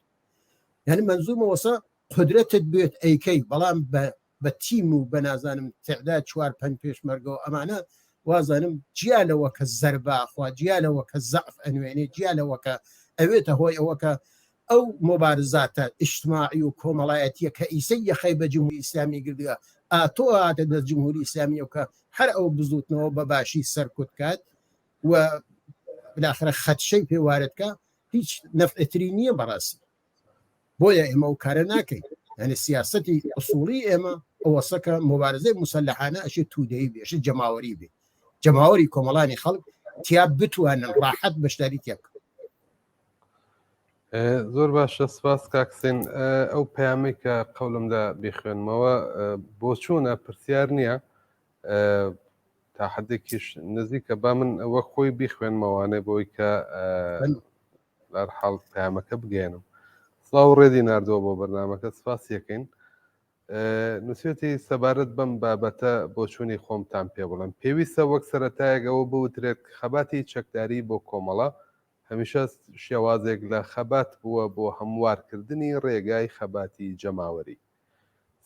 یعنی منزومەوەسە قودرەتت بێت ئەیکەی بەڵام بە بە تیم و بە نازانم تعداد چوار پەنج پێشمەرگەوە ئەمانە وازانم جیا لەوە کە زەربە خوا جیا لەوە کە زەعف ئەنوێنێ جیا لەوە کە ئەوێتە هۆی ئەوە کە ئەو مبارزاتە ئیجتماعی و کۆمەڵایەتیە کە ئیسە یەخەی بە جمهوری ئیسلامی گردووە ئاتۆ هاتە دەست جمهوری ئیسلامیەوە کە هەر ئەو بزوتنەوە بە باشی سەرکوت کات و بالاخرە خەدشەی پێ وارد کە هیچ نەفعتری نییە بەڕاستی بۆیە ئێمە ئەو کارە ناکەین یعنی سیاستی ئوسوڵی ئێمە ئەوەسە کە مبارزەی مسلحانە ئەشێ تودەی بێ ئەشێ جەماوەری بێ جەماوەری کۆمەڵانی خەڵک تیا بتوانن ڕاحەت بەشداری تیا بکەن. زۆر باشە سپاس کاکسین ئەو پەیامەی کە قەولمدا بیخوێنمەوە بۆچوونە پرسیار نییە تا حدێکیش نزیکە با من وەک خۆی بیخوێنمەوانێ بۆی کە بەهەرحاڵ پەیامەکە بگەیەنم. سڵاو و ڕێزی ناردووە بۆ بەرنامەکە سپاسی ئەکەین. نووسیویەتی سەبارەت بەم بابەتە بۆچوونی خۆمتان پێ بڵێم. پێویستە وەک سەرەتایەک ئەوە بوترێت کە خەباتی چەکداری بۆ کۆمەڵە هەمیشە شێوازێک لە خەبات بووە بۆ هەموارکردنی ڕێگای خەباتی جەماوەری،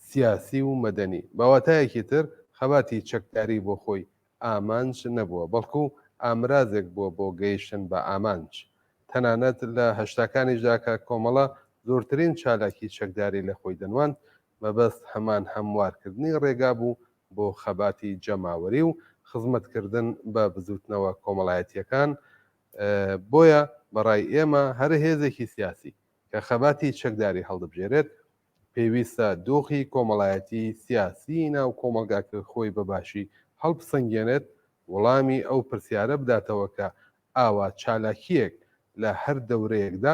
سیاسی و مەدەنی. بە واتایەکی تر خەباتی چەکداری بۆ خۆی ئامانج نەبووە، بەڵکو ئامرازێک بووە بۆ گەیشتن بە ئامانج. تەنانەت لە هەشتاکانیشدا کە کۆمەڵە زۆرترین چالاکی چەکداری لە خۆی دەنواند، مەبەست هەمان هەموارکردنی ڕێگا بوو بۆ خەباتی جەماوەری و خزمەتکردن بە بزووتنەوە کۆمەڵایەتییەکان، بۆیە بە ڕای ئێمە هەر هێزێکی سیاسی کە خەباتی چەکداری هەڵدەبژێرێت، پێویستە دۆخی کۆمەڵایەتی سیاسیی ناو کۆمەڵگاکەی خۆی بە باشی هەڵبسەنگێنێت، وەڵامی ئەو پرسیارە بداتەوە کە ئاوا چالاکییەک لە هەر دەورەیەکدا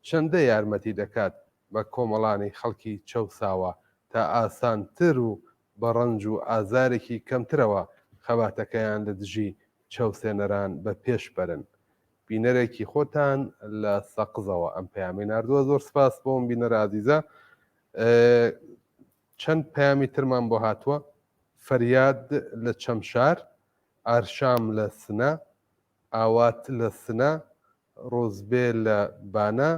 چەندە یارمەتی دەکات بە کۆمەڵانی خەڵکی چەوساوە تا ئاسانتر و بە ڕەنج و ئازارێکی کەمترەوە خەباتەکەیان لە دژی چەوسێنەران بە پێش بەرن. بینەرێکی خۆتان لە سەقزەوە ئەم پەیامەی ناردووە زۆر سپاس بۆم بینەرە ئازیزە چەند پەیامی ترمان بۆ هاتووە فەریاد لە چەمشار ئارشام لە سنە ئاوات لە سنە ڕۆزبێ لە بانە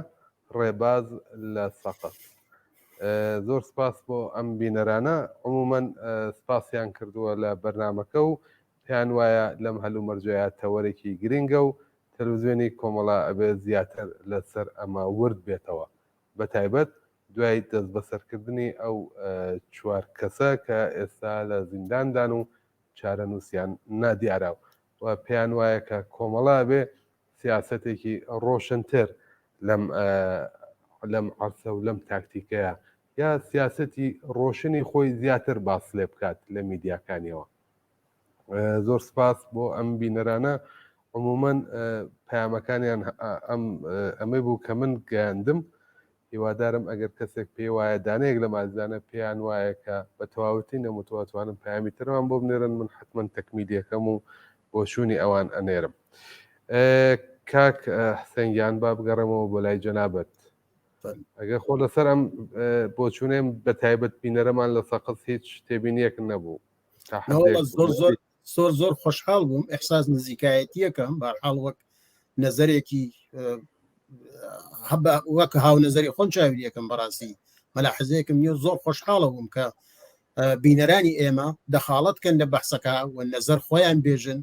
ڕێباز لە سەقز زۆر سپاس بۆ ئەم بینەرانە عموما سپاسیان کردووە لە بەرنمەکە و پێیان وایە لەم هەلومەرجەیا تەوەرێکی گرنگە و تەلەفزیۆنی کۆمەڵە ئەبێ زیاتر لەسەر ئەمە ورد بێتەوە بەتایبەت دوای دەستبەسەرکردنی ئەو چوار کەسە کە ئێستا لە زینداندان و چارەنووسیان نادیارە و پێیان وایە کە کۆمەڵە ئەبێ. سیاسەتێکی ڕۆشنتر لەم لەم عەرسە و لەم تاکتیکەیە یا سیاسەتی ڕۆشنی خۆی زیاتر باس لێ بکات لە میدیاکانیەوە. زۆر سپاس بۆ ئەم بینەرانە عموما پەیامەکانیان ئەم ئەمەی بوو کە من گەیاندم هیوادارم ئەگەر کەسێک پێی وایە دانەیەک لەم ئازیزانە پێیان وایە کە بە تەواوەتی نەموتووە ئەتوانن پەیامی ترمان بۆ بنێرن من حتمما تەکمیلیەکەم و بۆچوونی ئەوان ئەنێرم کاک حسێن گیان با بگەڕێمەوە بۆ لای جەنابت ئەگەر خۆ لەسەر ئەم بۆچوونێم بە تایبەت بینەرەمان لە سەقز هیچ تێبینیەک نەبوو زۆر زۆر زۆر زۆر خۆشحاڵ بووم ئەحساس نزیکایەتیەکەم بارحاڵ وەک نەزەرێکی وەک هاو نەزەری خۆم چاویەکەم بەڕاستی مەلاحزەیەکم نیە زۆر خۆشحاڵە بووم کە بینەرانی ئێمە دەخاڵەت کەن لە بەحسەکە و نەزەر خۆیان بێژن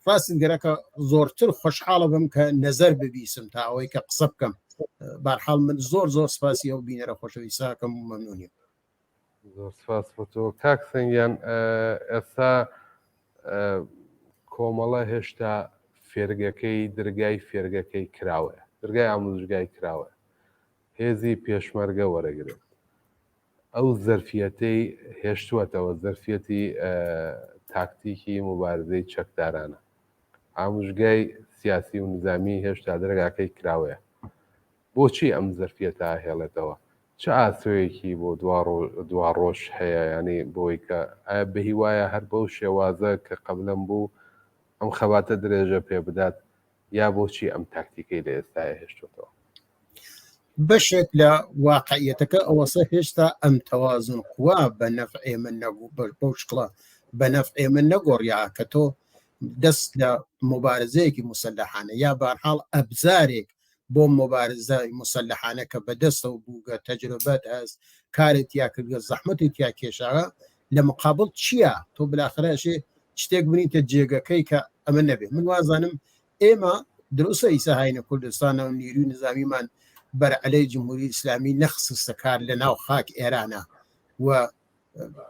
ڕاستن گەرەکە زۆرتر خۆشحاڵە بم کە نەزەر ببیسم تا ئەوەی کە قسە بکەم بارحاڵ من زۆر زۆر سپاسی ئەو بینەرە خۆشەویستاکەم و مەمنونیم زۆر سپاس بۆ تۆ کاک سەنگیان ئێستا کۆمەڵە هێشتا فێرگەکەی درگای فێرگەکەی کراوەیە درگای ئاموزشگای کراوەیە هێزی پێشمەرگە وەرەگرێت ئەو زەرفیەتەی هێشتووەتەوە زەرفیەتی تاکتیکی مبارزەی چەکدارانە ئاموژگای سیاسی و نظامی هێشتا دەرگاکەی کراوەیە بۆچی ئەم زەرفیەتە ئەهێڵێتەوە؟ چ ئاسۆیەکی بۆ دواڕۆژ هەیە یانی بۆی کە ئایا بەهیوایە هەر بەو شێوازە کە قەبلەن بوو ئەم خەباتە درێژە پێ بدات یا بۆچی ئەم تاکتیکەی لە ئێستایا هێشتۆتەوە؟ بەشێک لە واقعیەتەکە ئەوەسە هێشتا ئەم تەوازن قوا بە نەفعێ من نەبوو بەو شکڵە بە نەفعێ من نەگۆڕیا کە تۆ دەست لە مبارزەیەکی مسلحانە یا بارحاڵ ئەبزارێک بۆ مبارزە مسلحانە کە بەدەستەوە بووگە تەجربەت هەست کارت تیا کردگە زەحمەتی تیا کێشاوە لە مقابل چییە تۆ بلاخرەشێ شتێک بنیتە جێگەکەی کە ئەمە نەبێ من وازانم ئێمە دروستە ئیسە هاینە کوردستانە و نیروی نظامیمان بەرعلەی جمهوری ئیسلامی نەخستە کار لە ناو خاک ئێرانە و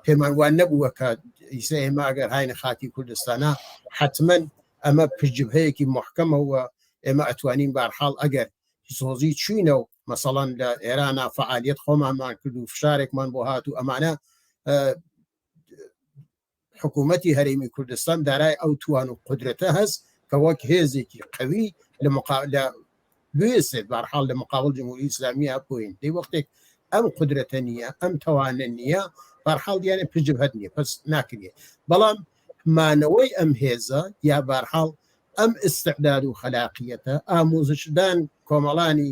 پێمان وان نەبووە کە ئیسە ئێمە ئەگەر هاینە خاکی کوردستانە حتمما ئەمە پشتجبهەیەکی محکەمەوە ئێمە ئەتوانین بارحاڵ ئەگەر زۆزی چوینە و مەسەڵەن لە ئێرانە فعالیت خۆمانمان کرد و فشارێکمان بۆ هات و ئەمانە حکوومەتی هەرێمی کوردستان دارای ئەو توان و قدرەتە هەست کە وەک هێزێکی قوی لە لە بوێسێت بارحاڵ لە مقابل جمهوری ئیسلامیە بۆین دەی وەختێک ئەم قدرەتە نییە ئەم تەوانە نییە بارحاڵ دیانە پشت نییە پس ناکرێت بەڵام مانەوەی ئەم هێزە یا بارحاڵ ئەم ئیستعداد و خەلاقیەتە، ئاموزشدان کۆمەڵانی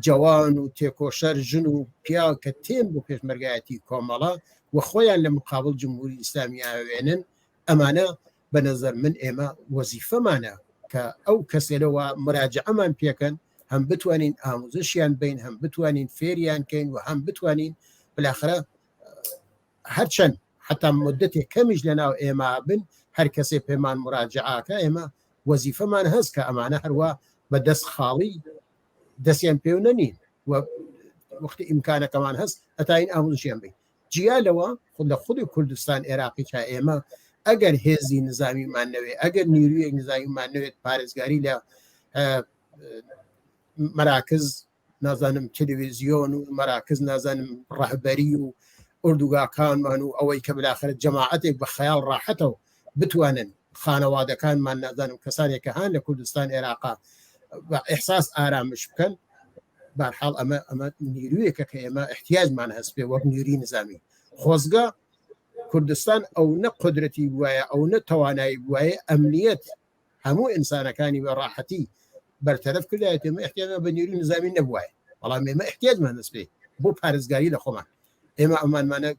جەوان و تێکۆشەر ژن و پیاو کە تێن بۆ پێشمەرگایەتی کۆمەڵە و خۆیان لە مقابڵ جمهوری ئیسلامی ئاوێنن، ئەمانە بە نەزەر من ئێمە وەزیفەمانە کە ئەو کەسێلەوە مراجعەمان پێکەن هەم بتوانین ئاموزشیان بین هەم بتوانین فێریان کەین و هەم بتوانین بلاخرە هەرچەند حتا مدەتێک کەمیش لەناو ئێمە بن هەر کەسێ پێمان مراجعاکە ئێمە وەزیفەمان هەست کە ئەمانە هەروە بە دەست خاڵی دەستیان پێ نەنین و وەختی ئیمکانەکەمان هەست هەتاین ئاموزشیان بین جیا لەوە خود لە خودی کوردستان عێراقی تا ئێمە ئەگەر هێزی نظامیمان نەوێ ئەگەر نیرویەک نظامیمان نەوێت پارێزگاری لە مەراکز نازانم تەلەویزیۆن و مەراکز نازانم ڕەهبەری و ئۆردوگاکانمان و ئەوەی کە بلاخرە جەماعەتێک بە خەیاڵ ڕاحەتەوە بتوانن خانەوادەکانمان نازانم کەسانێک کە هان لە کوردستان عێراقا بە ئەحساس ئارامش بکەن بارحاڵ ئەمە ئەمە نیرویەکە کە ئێمە احتیاجمان هەست پێ وەک نیری نظامی خۆزگە کوردستان ئەو نە قدرەتی بواە ئەو نە توانایی بواە ئەمنیەت هەموو ئینسانەکانی بە ڕاحەتی بەرتەرەف کردایەت ئێمە احتیاجمان بە نیروی نظامی نەبوایە بەڵام ئێمە احتیاجمان دەست پێ بۆ پارێزگاری لە خۆمان ئێمە ئەمانمانە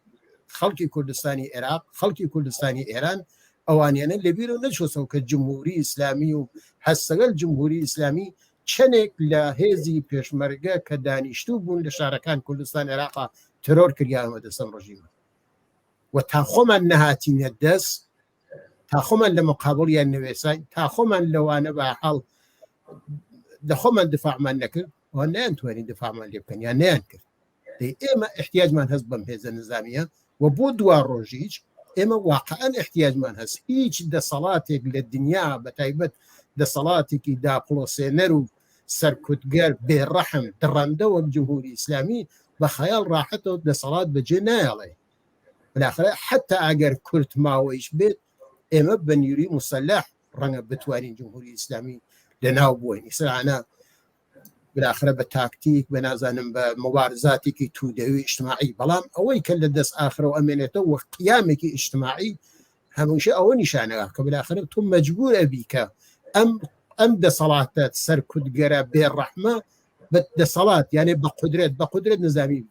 خەڵکی کوردستانی عێراق خەڵکی کوردستانی ئێران ئەوانیانە لەبیر و نەچۆسەوە کە جمهوری ئیسلامی و هەستەگەل جمهوری ئیسلامی چەندێک لە هێزی پێشمەرگە کە دانیشتوو بوون لە شارەکان کوردستان عێراقا ترۆر کریانەوە دەسەم ڕژیمە و تا خۆمان نەهاتینە دەست تا خۆمان لە مقابڵیان نەوێساین تا خۆمان لەوانە بە حاڵ لە خۆمان دفاعمان نەکرد و نیان توانین دفاعمان لێ بکەن یان نیان کرد ئێمە احتیاجمان هەست بەم هێزە نظامیە و بۆ دوا ڕۆژیچ ئێمە واقعا احتیاجمان هەست هیچ دەسەڵاتێک لە دنیا بە تایبەت دەسەڵاتێکی داپڵۆسێنەر و سەرکوتگەر بێڕەحم دڕەندە وەک جمهوری ئیسلامی بە خەیاڵ ڕاحەتەوە دەسەڵات بەجێ نایەڵێ بالاخرە حتا ئەگەر کورت ماوەیش بێت ئێمە بە نیروی مسلح ڕەنگە بتوانین جمهوری ئیسلامی لەناو بووین ئیسرانە بالاخرە بە تاکتیک بە نازانم بە مبارزاتێکی تودەوی ئیجتماعی بەڵام ئەوەی کە لە دەست ئاخرەوە ئەمێنێتەوە وەک قیامێکی ئیجتماعی هەمیشە ئەوە نیشانەکە کە بالاخرە تۆ مەجبور ئەبی کە ئەم ئەم دەسەڵاتە سەرکوتگەرە بێڕەحمە بە دەسەڵات یانێ بە قدرەت بە قدرەت نظامی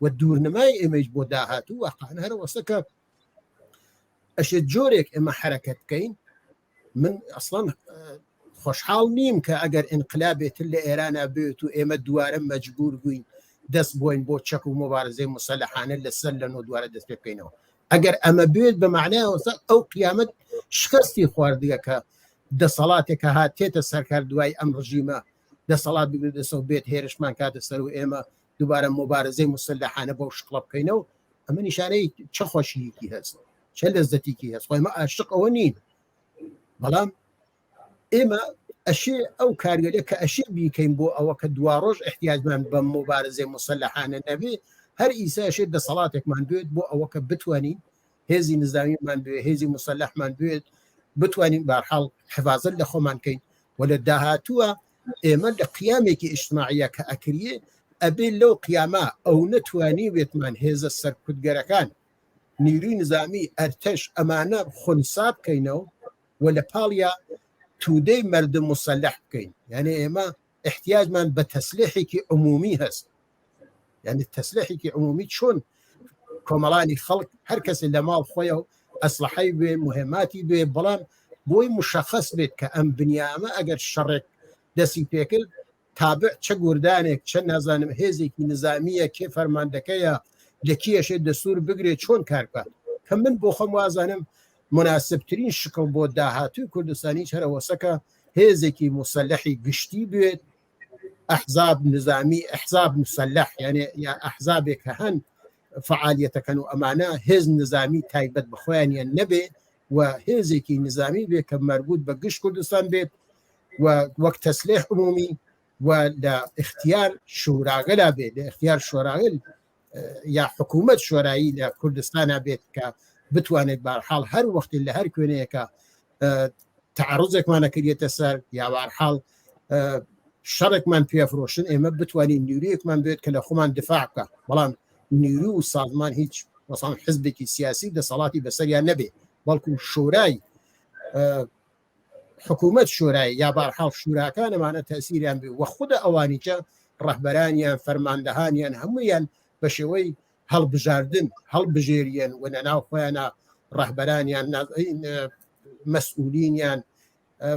و دوورنمای ئێمەش بۆ داهاتوو واقعا هەرە وەسەکە ئەشێت جۆرێک ئێمە حرەکەت بکەین من ئەسڵەن خۆشحاڵ نیم کە ئەگەر ئینقلابێتر لە ئێرانە بێت و ئێمە دووارە مەجبور بووین دەست بۆین بۆ چەک و مبارزەی مسەلحانە لەسەر لە نۆ دووارە دەست پێ بکەینەوە ئەگەر ئەمە بێت بە معنای ئەو قیامەت شکستی خواردگە کە دەسەڵاتێکە هاتێتە سەرکار دوای ئەم ڕژیمە دەسەڵات بگرێت دەسەوە بێت هێرشمان کاتە سەر و ئێمە دووبارە مبارزەی مسلحانە بەو شکڵە بکەینەوە ئەمە نیشانەی چه خۆشیەکی هەست چه لەزەتێکی هەست خۆی ئێمە عاشق ئەوە نین بەڵام ئێمە ئەشێ ئەو کارگەلێک کە ئەشێ بیکەین بۆ ئەوە کە دوا ڕۆژ احتیاجمان بە مبارزەی مسلحانە نەبێ هەر ئیسا ئەشێ دەسەڵاتێکمان بێت بۆ ئەوە کە بتوانین هێزی نزامیمان بێ هێزی مسلحمان بێت بتوانین بارحاڵ حفاظت لە خۆمان کەین و لە داهاتووە ئێمە لە قیامێکی ئیجتماعیە کە ئەکریێ ئەبێ لەو قیامە ئەو نەتوانی بێتمان هێزە سەرکوتگەرەکان نیروی نزامی ئەرتەش ئەمانە خونسا بکەینەوە و لە پاڵیا تودەی مردم مسلح بکەین یعنی ئێمە احتیاجمان بە تەسلیحێکی عمومی هەست یعنی تەسلیحێکی عمومی چۆن کۆمەڵانی خەڵک هەر کەسێ لە ماڵ خۆیە و ئەسلحەی بێ مهماتی بێ بەڵام بۆی مشخص بێت کە ئەم بنیامە ئەگەر شەڕێک دەستی پێکرد تابع چە گوردانێک چە نازانم هێزێکی نزامیە کێ فەرماندەکەیە لە کیەشێ دەسوور بگرێت چۆن کار بکات کە من بۆ خۆم وازانم مناسبترین شکڵ بۆ داهاتوی کوردستانی هەرەوەسەکە هێزێکی مسلحی گشتی بێت ئەحزاب نزامی ئەحزاب مسلح یعنی یا ئەحزابێک کە هەن فعالیەتەکەن و ئەمانە هێز نزامی تایبەت بە خۆیانیان نەبێ و هێزێکی نزامی بێ کە مربوط بە گشت کوردستان بێت و وەک تەسلیح عمومی و لە اختیار شوراگەلا بێت لە اختیار شۆراگەل یا حکوومەت شۆرایی لە کوردستانە بێت کە بتوانێت بارحاڵ هەر وەختی لە هەر کوێنەیەکە تعرضێکمانە کردێتە سەر یا بارحاڵ شەڕێکمان پێفرۆشن ئێمە بتوانین نیوریەکمان بێت کە لە خۆمان دفاع بکە بەڵام نیرو و سازمان هیچ وەسان حزبێکی سیاسی دەسەڵاتی بەسەریان نەبێ بەڵکو شۆرای حکوومەت شۆرای یا بارحاڵ شوراکان ئەمانە تەسیریان بێ و خودە ئەوانیچە ڕەهبەرانیان فەرماندەهانیان هەموویان بە شێوەی هەڵبژاردن هەڵبژێریەن و لە ناو خۆیانە ڕەهبەرانیان مەسئولینیان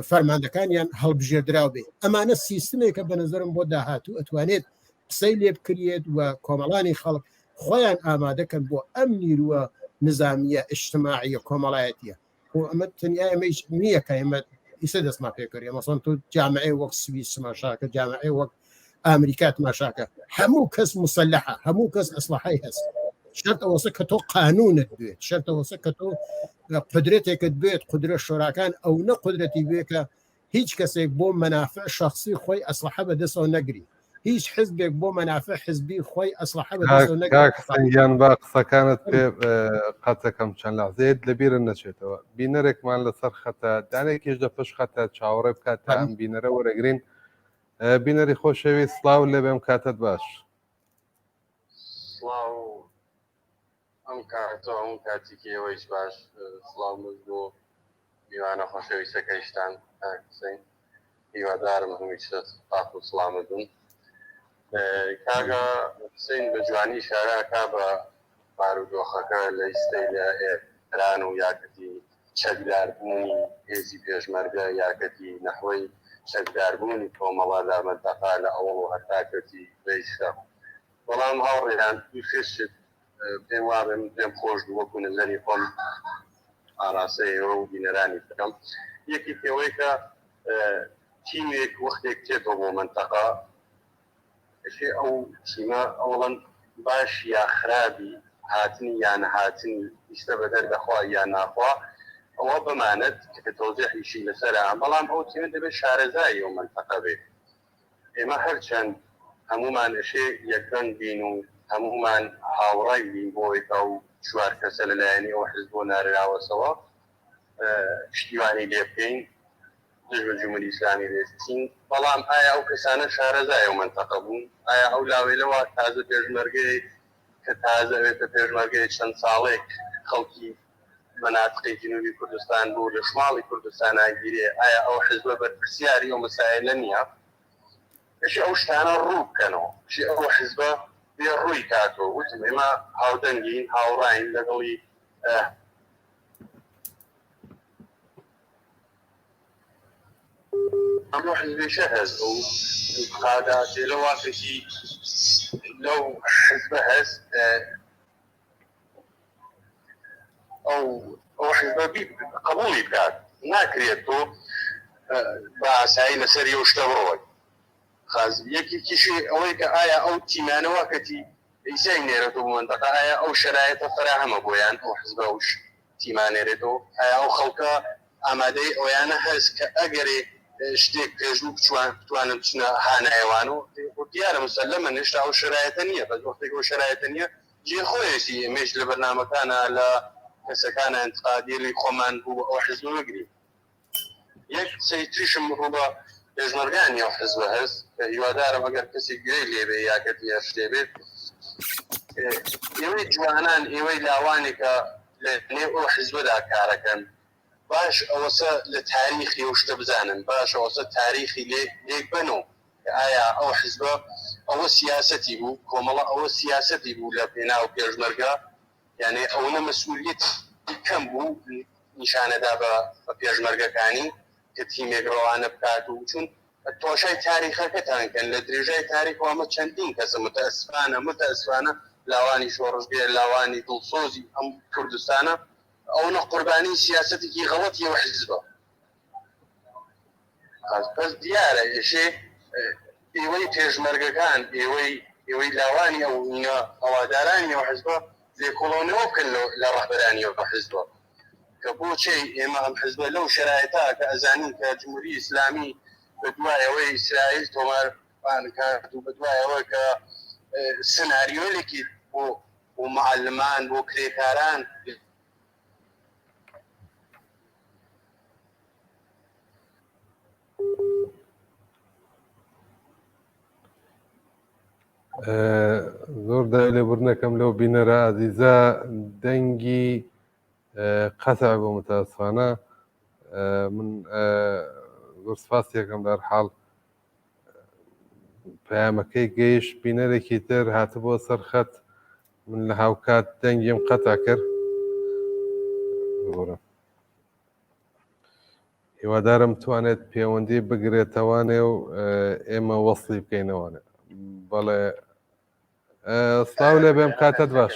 فەرماندەکانیان هەڵبژێردراو بێ ئەمانە سیستمێکە بە نظرم بۆ داهاتوو ئەتوانێت قسەی لێ بکرێت و کۆمەڵانی خەڵک خۆیان ئامادەکەن بۆ ئەم نیروە نظامیە ئیجتماعیە کۆمەڵایەتیە خۆ ئەمە تەنیا ئێمەیش نییە کە ئێمە ئیسە دەستمان پێکرد مەسەن تۆ جامعەی وەک سوئیس تماشاکە جامعەی وەک ئەمریکا تماشاکە هەموو کەس مسلحە هەموو کەس ئەسلحەی هەست شرط ئەوەسە کە تۆ قانونت بێت شرط ئەوەسە کە تۆ قدرەتێکت بێت قدرە شۆراکان ئەو نە قدرەتی بێ کە هیچ کەسێک بۆ مەنافع شخصی خۆی ئەسلحە بەدەستەوە نەگری هیچ حزبێک بۆ مەنافع حزبی خۆی ئەسلحە بەدەستەوە نەگری. کاک حسێن گیان با قسەکانت پێ قەتەکەم چەند لەحزەیەت لەبیرت نەچێتەوە بینەرێکمان لەسەر خەتە دانێکیش لە پشت خەتە چاوەڕێ بکات تا ئەم بینەرە وەرەگرین بینەری خۆشەویست سڵاو لێبێم کاتت باش. سڵاو ئەم کاتە و هەموو کاتێکی ئێوەیش باش. سڵاو مز بۆ میوانە خۆشەویستەکەیشتان کاک حوسەین. هیوادارم هەمیشە پاک و سڵامەت بن. کاکە حوسەین بە جوانی ئیشارە ئەکا بە بارودۆخەکە لە ئیستەی لە ئێران و یاکەتی چەکداربوونی هێزی پێشمەرگە یاکەتی نەحوەی چەکداربوونی کۆمەڵە لە مەنتەقە لە ئەوەڵ و هەتا کەتی لە ئیستا. بەڵام هاوڕێیان دوو سێ شت پێم وابێ من پێم خۆش بوو وەکو نەزەری خۆم ئاراستەی ئێوە و بینەرانی بکەم یەکێک ئەوەی کە تیمێک وەختێک تێتەوە بۆ مەنتەقە ئەشێ ئەو تیمە ئەوەڵەن باش یا خرابی هاتنی یا نەهاتنی ئیستە بەدەر دەخوا یا ناخوا. ئەوە بمانەت کە تەوزیحیشی لەسەرە، بەڵام ئەو تیمە دەبێت شارەزای ئەو مەنتەقە بێ. ئێمە هەرچەند هەموومان ئەشێ یەکدەنگ بین و هەموومان هاوڕای بین بۆ ئەوەی کە ئەو چوار کەسە لە لایەنی ئەو حزبەوە نارراوەسەوە پشتیوانی لێ بکەین دژ بە جمهوری ئیسلامی بێسین، بەڵام ئایا ئەو کەسانە شارەزای ئەو مەنتەقە بوون؟ ئایا ئەو لاوەیلە وا تازە پێشمەرگەی کە تازە ئەوێتە پێشمەرگەی چەند ساڵێک خەڵکی مەناتقی جنوبی کوردستان بوو لە شماڵی کوردستان ئاگیرێ ئایا ئەو حزبە بەرپرسیاری ئەو مەسایلە نییە؟ ئەشێ ئەو شتانە ڕوو بکەنەوە ئەشێ ئەو حزبە بێ ڕووی کاتەوە وتم ئێمە هاودەنگین هاوڕاین لەگەڵی هەموو حزبێکە هەست ئەو انتقاداتێ لە واقعی لەو حزبە هەست ئەو ئەو حزبە قبوڵی بکات ناکرێت تۆ بە ئاسایی لەسەر یەو شتە بڕۆی خاز یەکێکیشی ئەوەی کە ئایا ئەو تیمانە واکەتی ئیسای نێرێتەوە بۆ مەنتەقە ئایا ئەو شەرایەتە فەراهەمە بۆیان ئەو حزبە ئەو تیمانێرێتەوە ئایا ئەو خەڵکە ئامادەی ئەویانە هەست کە ئەگەرێ شتێک پێش بوو بچوان بتوانن بچنە هانایەوان و دیارە مسەلەمە هێشتا ئەو شەرایەتە نییە بەس وەختێک ئەو شەرایەتە نییە جێ خۆیەتی ئێمەیش لە بەرنامەکانا لە کەسەکانا ئینتقادیەلی خۆمان بوو ئەو حزبە بگرین. یەک قسەی تریشم ڕوو بە پێشمەرگانی ئەو حزبە هەس کە هیوادارم ئەگەر کەسێک گوێی لێ بێ یا کەتی هەر شتێ بێت ئێوەی جوانان ئێوەی لاوانێک کە لە نێو ئەو حزبەدا کارەکەن باش ئەوەسە لە تاریخی ئەو شتە بزانن باش ئەوەسە تاریخی لێ لێک بەن و کە ئایا ئەو حزبە ئەوە سیاسەتی بوو کۆمەڵە ئەوە سیاسەتی بوو لە پێناو پێشمەرگە یانێ ئەوەنە مەسئولیەتی کەم بوو نیشانەدا بە پێشمەرگەکانی کە تیمێک ڕەوانە بکات و چون تۆشای تاریخەکەتان کەن لە درێژای تاریخ ئەمە چەندین کەسە متەسفانە متەسفانە لاوانی شۆڕشگێر لاوانی دڵسۆزی ئەم کوردستانە ئەوەنە قوربانی سیاسەتێکی غەڵەتی ئەو حزبە بەس دیارە ئێشێ ئێوەی پێشمەرگەکان ئێوەی ئێوەی لاوانی ئەو هینە هەوادارانی ئەو حزبە لێکۆڵەوە بکەن لە ڕەهبەرانی ئەو حزبە کە بۆچێ ئێمە ئەم حزبە لەو شەرایەتە کە ئەزانین کە جمهوری ئیسلامی بە دوای ئەوەی ئیسرائیل تۆمار کرد و بە دوای ئەوە کە سناریۆلێکی بۆ بۆ معلمان بۆ کرێکاران زۆر داوای لێبوردنەکەم لەو بینەرە ئازیزە دەنگی قەتع بۆ متاسفانە من زۆر سپاس یەکەم لە حاڵ پەیامەکەی گەیشت بینەرێکی تر هاتبووە سەر خەت من لە هاوکات دەنگیم قەتع کرد ببورە هیوادارم توانێت پەیوەندی بگرێتەوانێ و ئێمە وەصلی بکەینەوانێ بەڵێ سلااو لێ بێم کاتت باش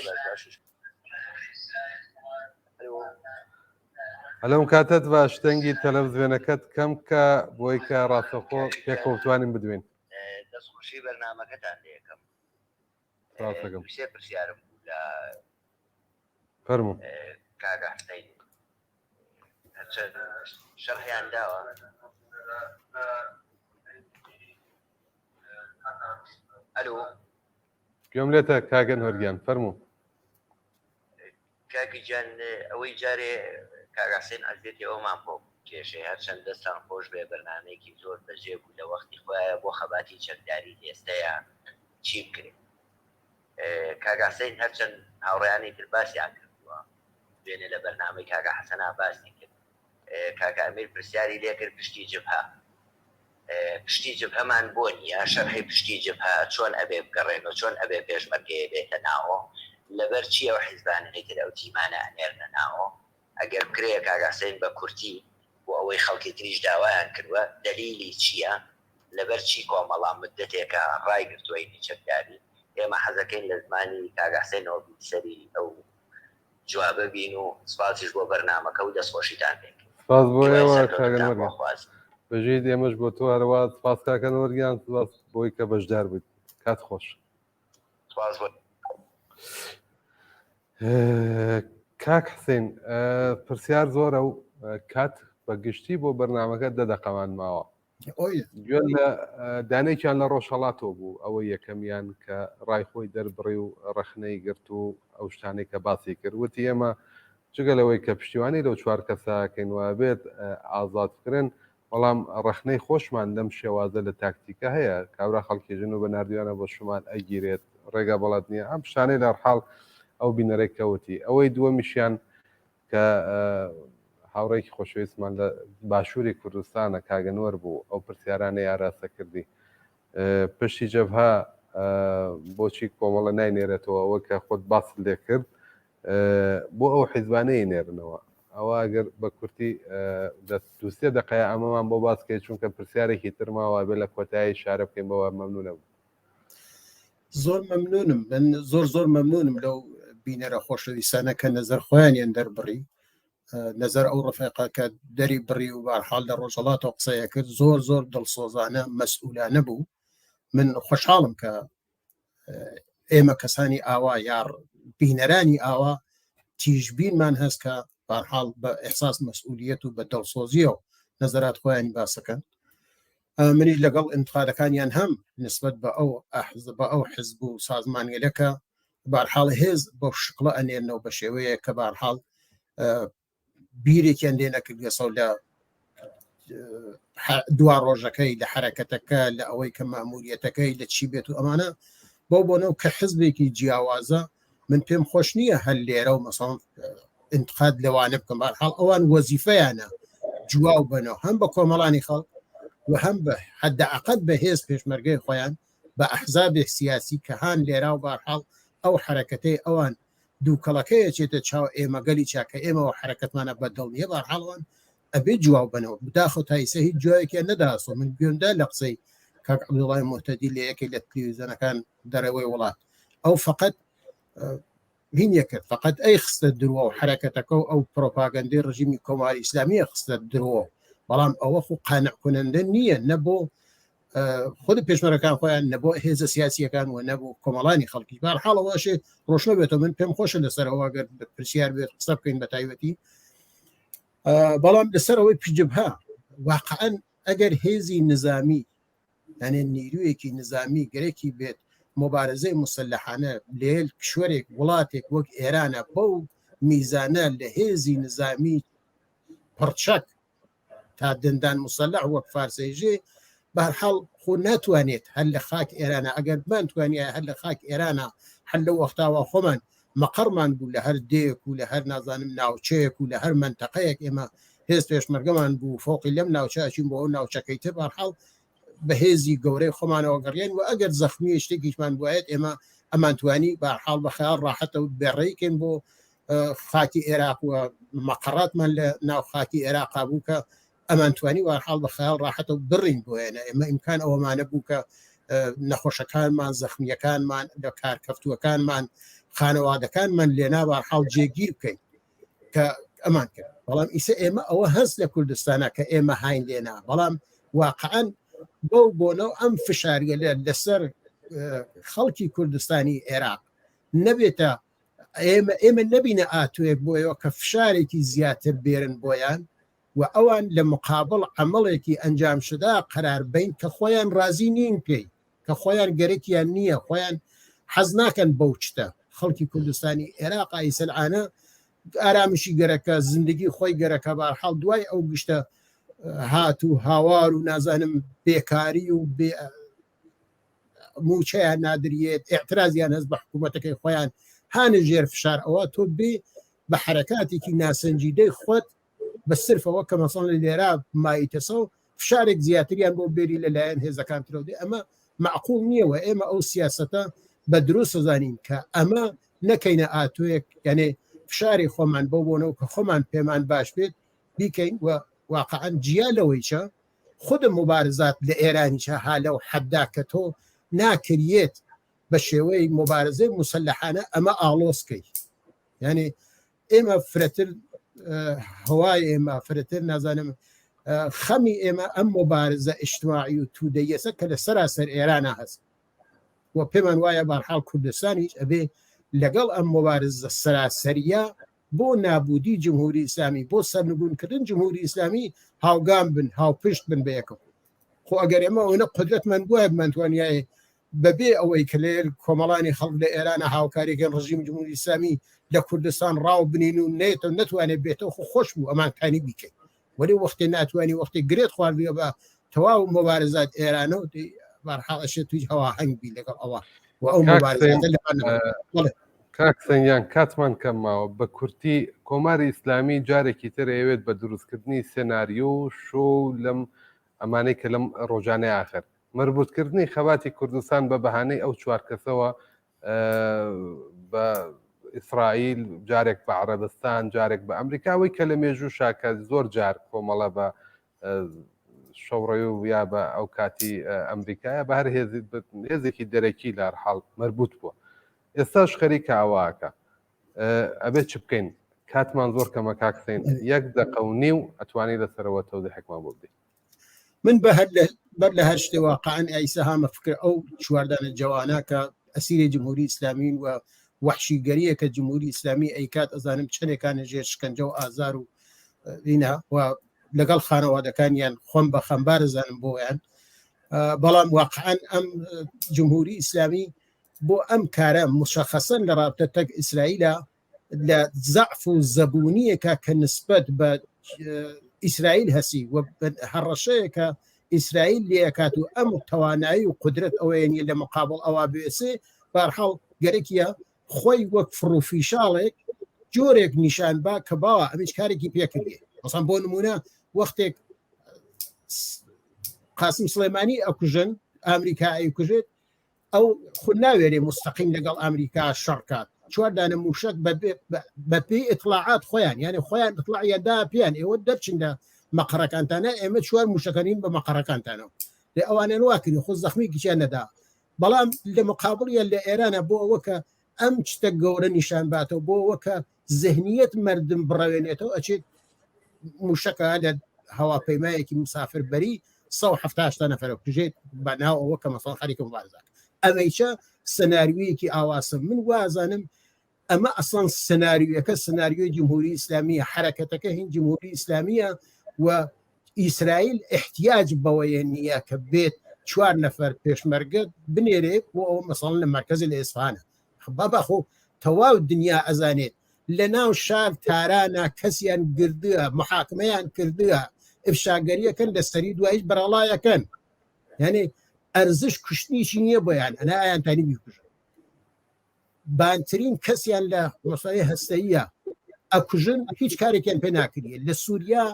هەلۆم کاتت باش دەنگی تەلەڤزیۆنەکەت کەم کە بۆی کە ڕاستەخۆ پێکەوە بتوانین بدوێین. دەستخۆشی بەرنامەکەتان لێکەم سێ پرسیارم بوو لە فەرموو کاکە حسین هەرچەند شەرحیان داوە ئەلو گوێم لێتە کاکە نۆرگیان فەرموو. کاکی گیان ئەوەی جارێ کاک حسێن عەزێتی ئەومان بۆ کێشەی هەرچەند دەستان خۆش بێ بەرنامەیەکی زۆر بەجێ بوو لە وەختی خۆیان بۆ خەباتی چەکداری ئێستەیە چی بکرێ کاک حسین هەرچەند هاوڕێیانی تر باسیان کردووە دوێنێ لە بەرنامەی کاکە حەسەنا باسی کرد کاکە ئەمیر پرسیاری لێکرد پشتی جبهە پشتی جبهەمان بۆ نیە شەرحی پشتی جبهە چۆن ئەبێ بگەڕێنەوە چۆن ئەبێ پێشمەرگەیە بێتە ناوۆ لەبەر چی ئەو حیزبانەی تر ئەو تیمانە ئەنێرنە ناوۆ ئەگەر بکرێ کاک حسین بە کورتی بۆ ئەوەی خەڵکی تریش داوایان کردوە دەلیلی چیە لەبەر چی کۆمەڵە مدەتێکە ڕایگرتوە ینی چەکداری ئێمە حەزەکەین لە زمانی کاک حسینەوە بیسەری ئەو جوابە بین و سپاسیش بۆ بەرنامەکە و دەستخۆشیتان لێ کرد. سپاس بۆ هیوای ئێوە کاکە سەرکەوتنتان نوەر بۆ گیان. خوازم. بژیت ئێمەش بۆ تۆ هەروا سپاس کاکە نوەر گیان سپاس بۆی کە بەشدار بوویت کات خۆش. سپاس بۆ کاک حسین پرسیار زۆرە و کات بە گشتی بۆ بەرنمەکە دە دەقەمان ماوە گوێ لە دانێکیان لە ڕۆژهەڵاتەوە بوو ئەوە یەکەمیان کە ڕای خۆی دەربڕی و ڕەخنەی گرت و ئەو شتانەی کە باسی کرد وتی ئێمە جگە لەوەی کە پشتیوانی لەو چوار کەسەکەین و بێت ئازاد بکرێن بەڵام ڕەخنەی خۆشمان لەم شێوازە لە تاکتیکە هەیە کابرا خەڵکی ژن و بە ناردویانە بۆ شمال ئەگیرێت ڕێگا بەڵات نییە ئەم شتانەی لە حاڵ ئەو بینەرێک کەوتی ئەوەی دووەمیشیان کە هاوڕێکی خۆشەویستمان لە باشووری کوردستانە کاگەنوەر بوو ئەو پرسیارانەی ئاراستە کردی پشتی جەبها بۆچی کۆمەڵە ناینێرێتەوە ئەوە کە خۆت باست لێ کرد بۆ ئەو حیزبانەی نێرنەوە ئەوە ئەگەر بە کورتی دووسێ دقەیە ئەمەمان بۆ باس کەی چونکە پرسیارێکی ترماوە بێ لە کۆتایی شارە بکەین بەوە مەمنونە بوو زۆر مەمنونم من زۆر زۆر مەمنونم لەو بینەرە خۆشەویستانە کە نەزەر خۆیانیان دەربڕی نەزەر ئەو ڕفێقە کە دەری بڕی و بارحاڵ لە ڕۆژەڵاتەوە قسەیە کرد زۆر زۆر دڵسۆزانە مەسئولانە بوو من خۆشحاڵم کە ئێمە کەسانی ئاوا یار بینەرانی ئاوا تیژبینمان هەست کە بارحاڵ بە ئەحساس مەسئولیت و بە دڵسۆزیەوە نەزەرات خۆیانی باسەکەن منیش لەگەڵ ئینتقادەکانیان هەم نسبەت بە ئەو ئەحزب بە ئەو حزب و سازمانگەلەکە بارحاڵ هێز بەو شکڵە ئەنێرنەوە بە شێوەیە کە بارحاڵ بیرێکیان لێ نەکردگەسەوە لە دوا ڕۆژەکەی لە حرەکەتەکە لە ئەوەی کە ماموریەتەکەی لە چی بێت و ئەمانە بەو بۆنەوە کە حزبێکی جیاوازە من پێم خۆش نییە هەر لێرە و مەسەڵ انتقاد لەوانە بکەم بەرحاڵ ئەوان وەزیفەیانە جواو بنەوە هەم بە کۆمەڵانی خەڵک و هەم بە حەدە عقد بە هێز پێشمەرگەی خۆیان بە ئەحزابێک سیاسی کە هاان لێرا و بارحاڵ ئەو حرەکەتەی ئەوان دووکەڵەکەی ئەچێتە چاو ئێمە گەلی چاکە ئێمەوە حرەکەتمانە بە دڵ نییە بارحاڵوان ئەبێ جواب بنەوە بداخۆ تا ئیسە هیچ جوایەکیان نەداسۆ من گوێمدا لە قسەی کاک عەبدوڵای مهتەدی لە یەکێک لە تلویزیۆنەکان دەرەوەی وڵات ئەو فقط هینیە کرد فقط ئەی خستە درۆ و حرەکەتەکە و ئەو پرۆپاگەندەی ڕژیمی کۆماری ئیسلامیە خستە درۆ بەڵام ئەوە خو قانع کنندە نییە نە بۆ خود پێشمەرەکان خۆیان نەبۆ هێزە سیاسیەکان و نەبوو کۆمەڵانی خەڵکی بار حاڵەوەشێ ڕۆشنە بێتەوە من پێم خۆشە لەسەرەوە گەر پرسیار بێت قسە بکەین بە تایبەتی بەڵام لەسەر ئەوەی پجبها واقعا ئەگەر هێزی نظامی یانێ نیرویەکی نظامی گەرەکی بێت مبارزەی مسلحانە لێل کشوەرێک وڵاتێک وەک ئێرانە بەو میزانە لە هێزی نظامی پڕچەک تا دندان مسلح وەک فارسەیژێ بەرحاڵ خۆ ناتوانێت هەر لە خاک ئێرانە ئەگەر بمانتوانیایە هەر لە خاک ئێرانە هەر لەو وەختاوە خۆمان مەقەڕمان بوو لە هەر دێیەک و لە هەر نازانم ناوچەیەک و لە هەر مەنتەقەیەک ئێمە هێز پێشمەرگەمان بوو فۆقی لەم ناوچە ئەچین بۆ ئەو ناوچەکەی تر بەرحاڵ بەهێزی گەورەی خۆمانەوە گەڕێن و ئەگەر زەخمی شتێکیشمان بواێت ئێمە ئەمانتوانی بەرحاڵ بە خەیاڵ ڕاحەتە و بێڕێیکەین بۆ خاکی عێراق و مەقەڕاتمان لە ناو خاکی عێراقا بوو کە ئەمانتوانی وارحاڵ بە خەیاڵ ڕاحەتە و بڕین بۆیانە ئێمە ئیمکان ئەوەمانە بوو کە نەخۆشەکانمان زەخمیەکانمان لە کارکەفتووەکانمان خانەوادەکانمان لێنا بارحاڵ جێگیر بکەین کە ئەمان کرد بەڵام ئیسە ئێمە ئەوە هەست لە کوردستانە کە ئێمە هاین لێنا بەڵام واقعا بەو بۆنەو ئەم فشاریە لە لەسەر خەڵکی کوردستانی عێراق نەبێتە ئێمە ئێمە نەبینە ئاتوێک بۆیەوە کە فشارێکی زیاتر بێرن بۆیان و ئەوان لە مقابڵ عەمەڵێکی ئەنجام شدا قەرار بین کە خۆیان ڕازی نین پێی کە خۆیان گەرەکیان نییە خۆیان حەز ناکەن بەو شتە خەڵکی کوردستانی عێراق ئایسەلعانە ئارامشی گەرەکە زندگی خۆی گەرەکە بارحاڵ دوای ئەو گشتە هات و هاوار و نازانم بێکاری و بێ موچەیان نادرێت اعترازیان هەست بە حکوومەتەکەی خۆیان هانە ژێر فشار ئەوە تۆ بێ بە حرەکاتێکی ناسەنجیدەی خۆت بە سرفەوە کە مەسەڵەن لە لێرا مایتەسەو فشارێک زیاتریان بۆ بێری لەلایەن هێزەکان ترەوە دێ ئەمە معقول نییە و ئێمە ئەو سیاسەتە بە دروست زانین کە ئەمە نەکەینە ئاتۆیەک یانێ فشاری خۆمان بۆ بۆنەوە کە خۆمان پێمان باش بێت بیکەین و واقعا جیا لەوەیچە خود مبارزات لە ئێرانیشە ها لەو حەددا کە تۆ ناکریێت بە شێوەی مبارزەی مسلحانە ئەمە ئاڵۆزکەی یعنی ئێمە فرەتر هەوای ئێمە فرەتر نازانم خەمی ئێمە ئەم مبارزە ئیجتماعی و تودەیەسە کە لە سەراسەر ئێرانە هەست و پێمان وایە بارحاڵ کوردستانیش ئەبێ لەگەڵ ئەم مبارزە سەراسەریە. بۆ نابودی جمهوری ئیسلامی بۆ سەرنگونکردن جمهوری ئیسلامی هاوگام بن هاوپشت بن بە یەکەوە خۆ ئەگەر ئێمە ئەوەنە قدرەتمان بووە بمانتوانیایە بەبێ ئەوەی کە لێر کۆمەڵانی خەڵک لە ئێرانە هاوکاریکەن ڕژیم جمهوری ئیسلامی لە کوردستان ڕاو بنین و نێتەوە نەتوانێت بێتەوە خۆ خۆش بوو ئەمانکانی بیکەین وەلی وەختێ ناتوانانی وەختی گرێت خواردووە بە تەواو مبارزات ئێرانە و بارحاڵ ئەشێت توی هەواهەنگ بی لەگەڵ ئەوە و ئەو مبارزاتە لە کاک سەنگیان کاتمان کەم ماوە بە کورتی کۆماری ئیسلامی جارێکی تر ئەیەوێت بە دروستکردنی سێناریۆ و شۆ و لەم ئەمانەی کە لەم ڕۆژانەی ئاخر مەربوتکردنی خەباتی کوردستان بە بەهانەی ئەو چوار کەسەوە بە ئیسرائیل جارێک بە عەرەبستان جارێک بە ئەمریکا ئەوەی کە لە مێژوو شاکە زۆر جار کۆمەڵە بە شەوڕەوی و یا بە ئەو کاتی ئەمریکایە بە هەر هێزێکی دەرەکی لە حاڵ مەربوت بووە ئێستاش خەریکە ئەوەکە ئەبێت چ بکەین کاتمان زۆر کەمە کاک حسین یەک دەقە و نیو ئەتوانی لەسەرەوە تەوزیحێکمان بۆ بدەیت من بە هەر بەر لە هەر شتێ واقعا ئایسە هامە فکر ئەو چواردانە جوانە کە ئەسیری جمهوری ئیسلامین و وحشیگەریە کە جمهوری ئیسلامی ئەیکات ئەزانم چەندێکانە ژێر شکەنجە و ئازار و ئینا و لەگەڵ خانەوادەکانیان خۆم بە خەمبار زانم بۆیان بەڵام واقعا ئەم جمهوری ئیسلامی بۆ ئەم کارە مشخصا لە رابطە تەک ئیسرائیلە لە زەعف و زەبوونیەکە کە نسبەت بە ئیسرائیل هەسی و هەڕەشەیەکە ئیسرائیل لێکات و ئەم توانایی و قدرەت ئەوەیە نیە لە مقابل ئەوە بێسێ بارحاڵ گەرەکیە خۆی وەک فڕوفیشاڵێک جۆرێک نیشان با کە باوە ئەمیش کارێکی پێکردێ مەسەن بۆ نمونە وەختێک قاسم سلێمانی ئەکوژن ئەمریکا ئەیکوژێت ئەو خو ناوێرێ مستەقیم لەگەڵ ئەمریکا شەڕ کات چوار دانە موشک بەپێی ئیتڵاعات خۆیان یعنی خۆیان ئیتڵاعیان دا پێیان ئێوە دەرچن لە مەقەڕەکانتانە ئێمە چوار موشەکەنین بە مەقەڕەکانتانەوە لێ ئەوانیان وا کردن خۆ زەخمێکیان نەدا بەڵام لە مقابڵیان لە ئێرانە بۆ ئەوە کە ئەم شتە گەورە نیشان باتەوە بۆ ئەوە کە زهنیەت مردم بڕەوێنێتەوە ئەچێت موشەکە لە هەواپەیمایەکی مسافر بەری 170 نەفرە کوژێت بە ناو ئەوە کە مەسەڵ خەریکە مبارزە ئەمەیچە سناریویەکی ئاواسم من وازانم ئەمە ئەسڵەن سناریوەکە سناریۆی جمهوری ئیسلامیە حرەکەتەکە هین جمهوری ئیسلامیە و ئیسرائیل احتیاج بەوەیە نییە کە بێت چوار نەفەر پێشمەرگە بنێرێ بۆ ئەوە مەسەڵەن لە مەرکەزی لە ئیسفهانە بابا خۆ تەواو دنیا ئەزانێت لە ناو شار تارانە کەسیان گردووە محاکمەیان کردووە ئفشاگەریەکەن لە سەری دوایش بەرەڵایەکەن یعنی ئەرزش کوشتنیشی نییە بۆیان ئەنا ئایانتانی بیکوژن بانترین کەسیان لە مەسای هەستەیە ئەکوژن هیچ کارێکیان پێ ناکرێت لە سووریا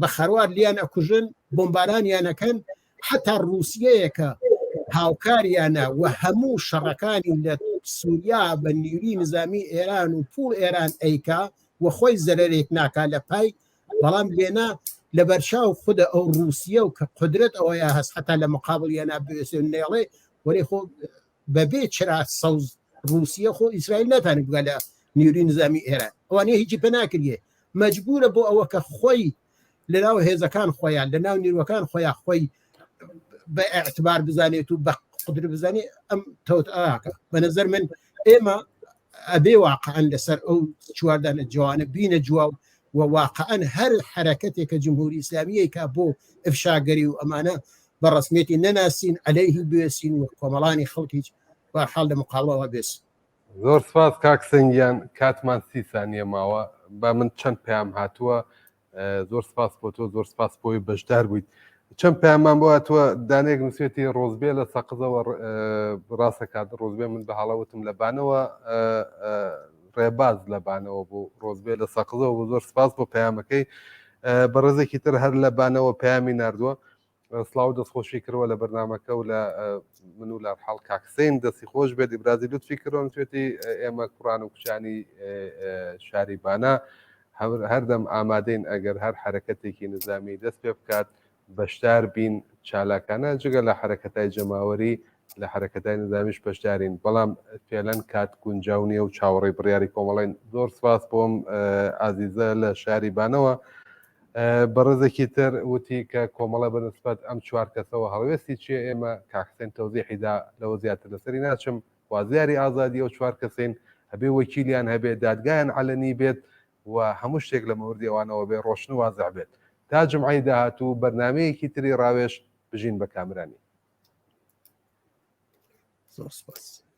بە خەروار لیان ئەکوژن بۆمبارانیانەکەن حتا رووسیەیەکە هاوکاریانە و هەموو شەڕەکانی لە سووریا بە نیوی نظامی ئێران و پوڵ ئێران ئەیکا و خۆی زەرێک ناکا لە پای بەڵام لێنا لە بەرچاو خودە ئەو رووسیە و کە قدرت ئەوەیە هەست حتا لە مقابل یانا بێسێ نێڵێ وەێ خۆ بەبێ چرا سەوز ڕووسیە خۆ ئیسرائیل ناتانێت بگا لە نیوری نظامی ئێران ئەوانەیە هیچی پێ ناکرێ مەجبورە بۆ ئەوە کە خۆی لەناو هێزەکان خۆیان لەناو نیروەکان خۆیان خۆی بە اعتبار بزانێت و بە قدر بزانێت ئەم تەوت ئاکە بە نظر من ئێمە ئەبێ واقعا لەسەر ئەو چواردانە جوانە بینە جواب و واقعا هەر حرەکەتێک کە جمهوری ئیسلامیە کە بۆ ئفشاگەری و ئەمانە بە ڕسمیەتی نەناسین عەلەیهی بوێسین و کۆمەڵانی خەڵکیش بە حاڵ لە مقاوڵەوە بێس. زۆر سپاس کاک سنگیان کاتمان سی سانیە ماوە با من چەند پەیام هاتووە زۆر سپاس بۆ تۆ زۆر سپاس بۆی بەشدار بوویت چەند پەیامان بۆ هاتووە دانێک نووسێتی ڕۆزبێ لە سەقزەوە ڕاستەکات ڕۆزبێ من بە هەڵەوتم لە بانەوە ڕێباز لە بانەوە بوو ڕۆزبێ لە سەقزەوە بۆ زۆر سپاس بۆ پەیامەکەی بەڕێزێکی تر هەر لە بانەوە پەیامی نردووە سڵاو دەستخۆشی کردوە لە بەرنمەکە و لە من و لە حاڵ کاکسین دەستی خۆش بێت ئیبرازی لوتفی کردوە نووسێتی ئێمە کوڕان و کچانی شاری بانە هەردەم ئامادەین ئەگەر هەر حرەکەتێکی نظامی دەست پێ بکات بەشدار بین چالاکانە جگە لە حرەکەتای جەماوەری لە حرەکەتای نظامیش بەشدارین بەڵام فێلەن کات گونجاو نییە و چاوەڕێی بڕیاری کۆمەڵین زۆر سپاس بۆم ئازیزە لە شاری بانەوە بەڕێزێکی تر وتی کە کۆمەڵە بە نسبەت ئەم چوار کەسەوە هەڵوێستی چییە ئێمە کاک حسێن تەوزیحی دا لەوە زیاتر لەسەری ناچم خوازیاری ئازادی ئەو چوار کەسین. هەبێ وەکیلیان هەبێ، دادگایان عەلەنی بێت و هەموو شتێک لە مەوردی ئەوانەوە بێ ڕۆشن و وازح بێت. تا جومعەی داهاتوو بەرنامەیەکی تری ڕاوێژ، بژین بە کامرانی. زۆر سپاس.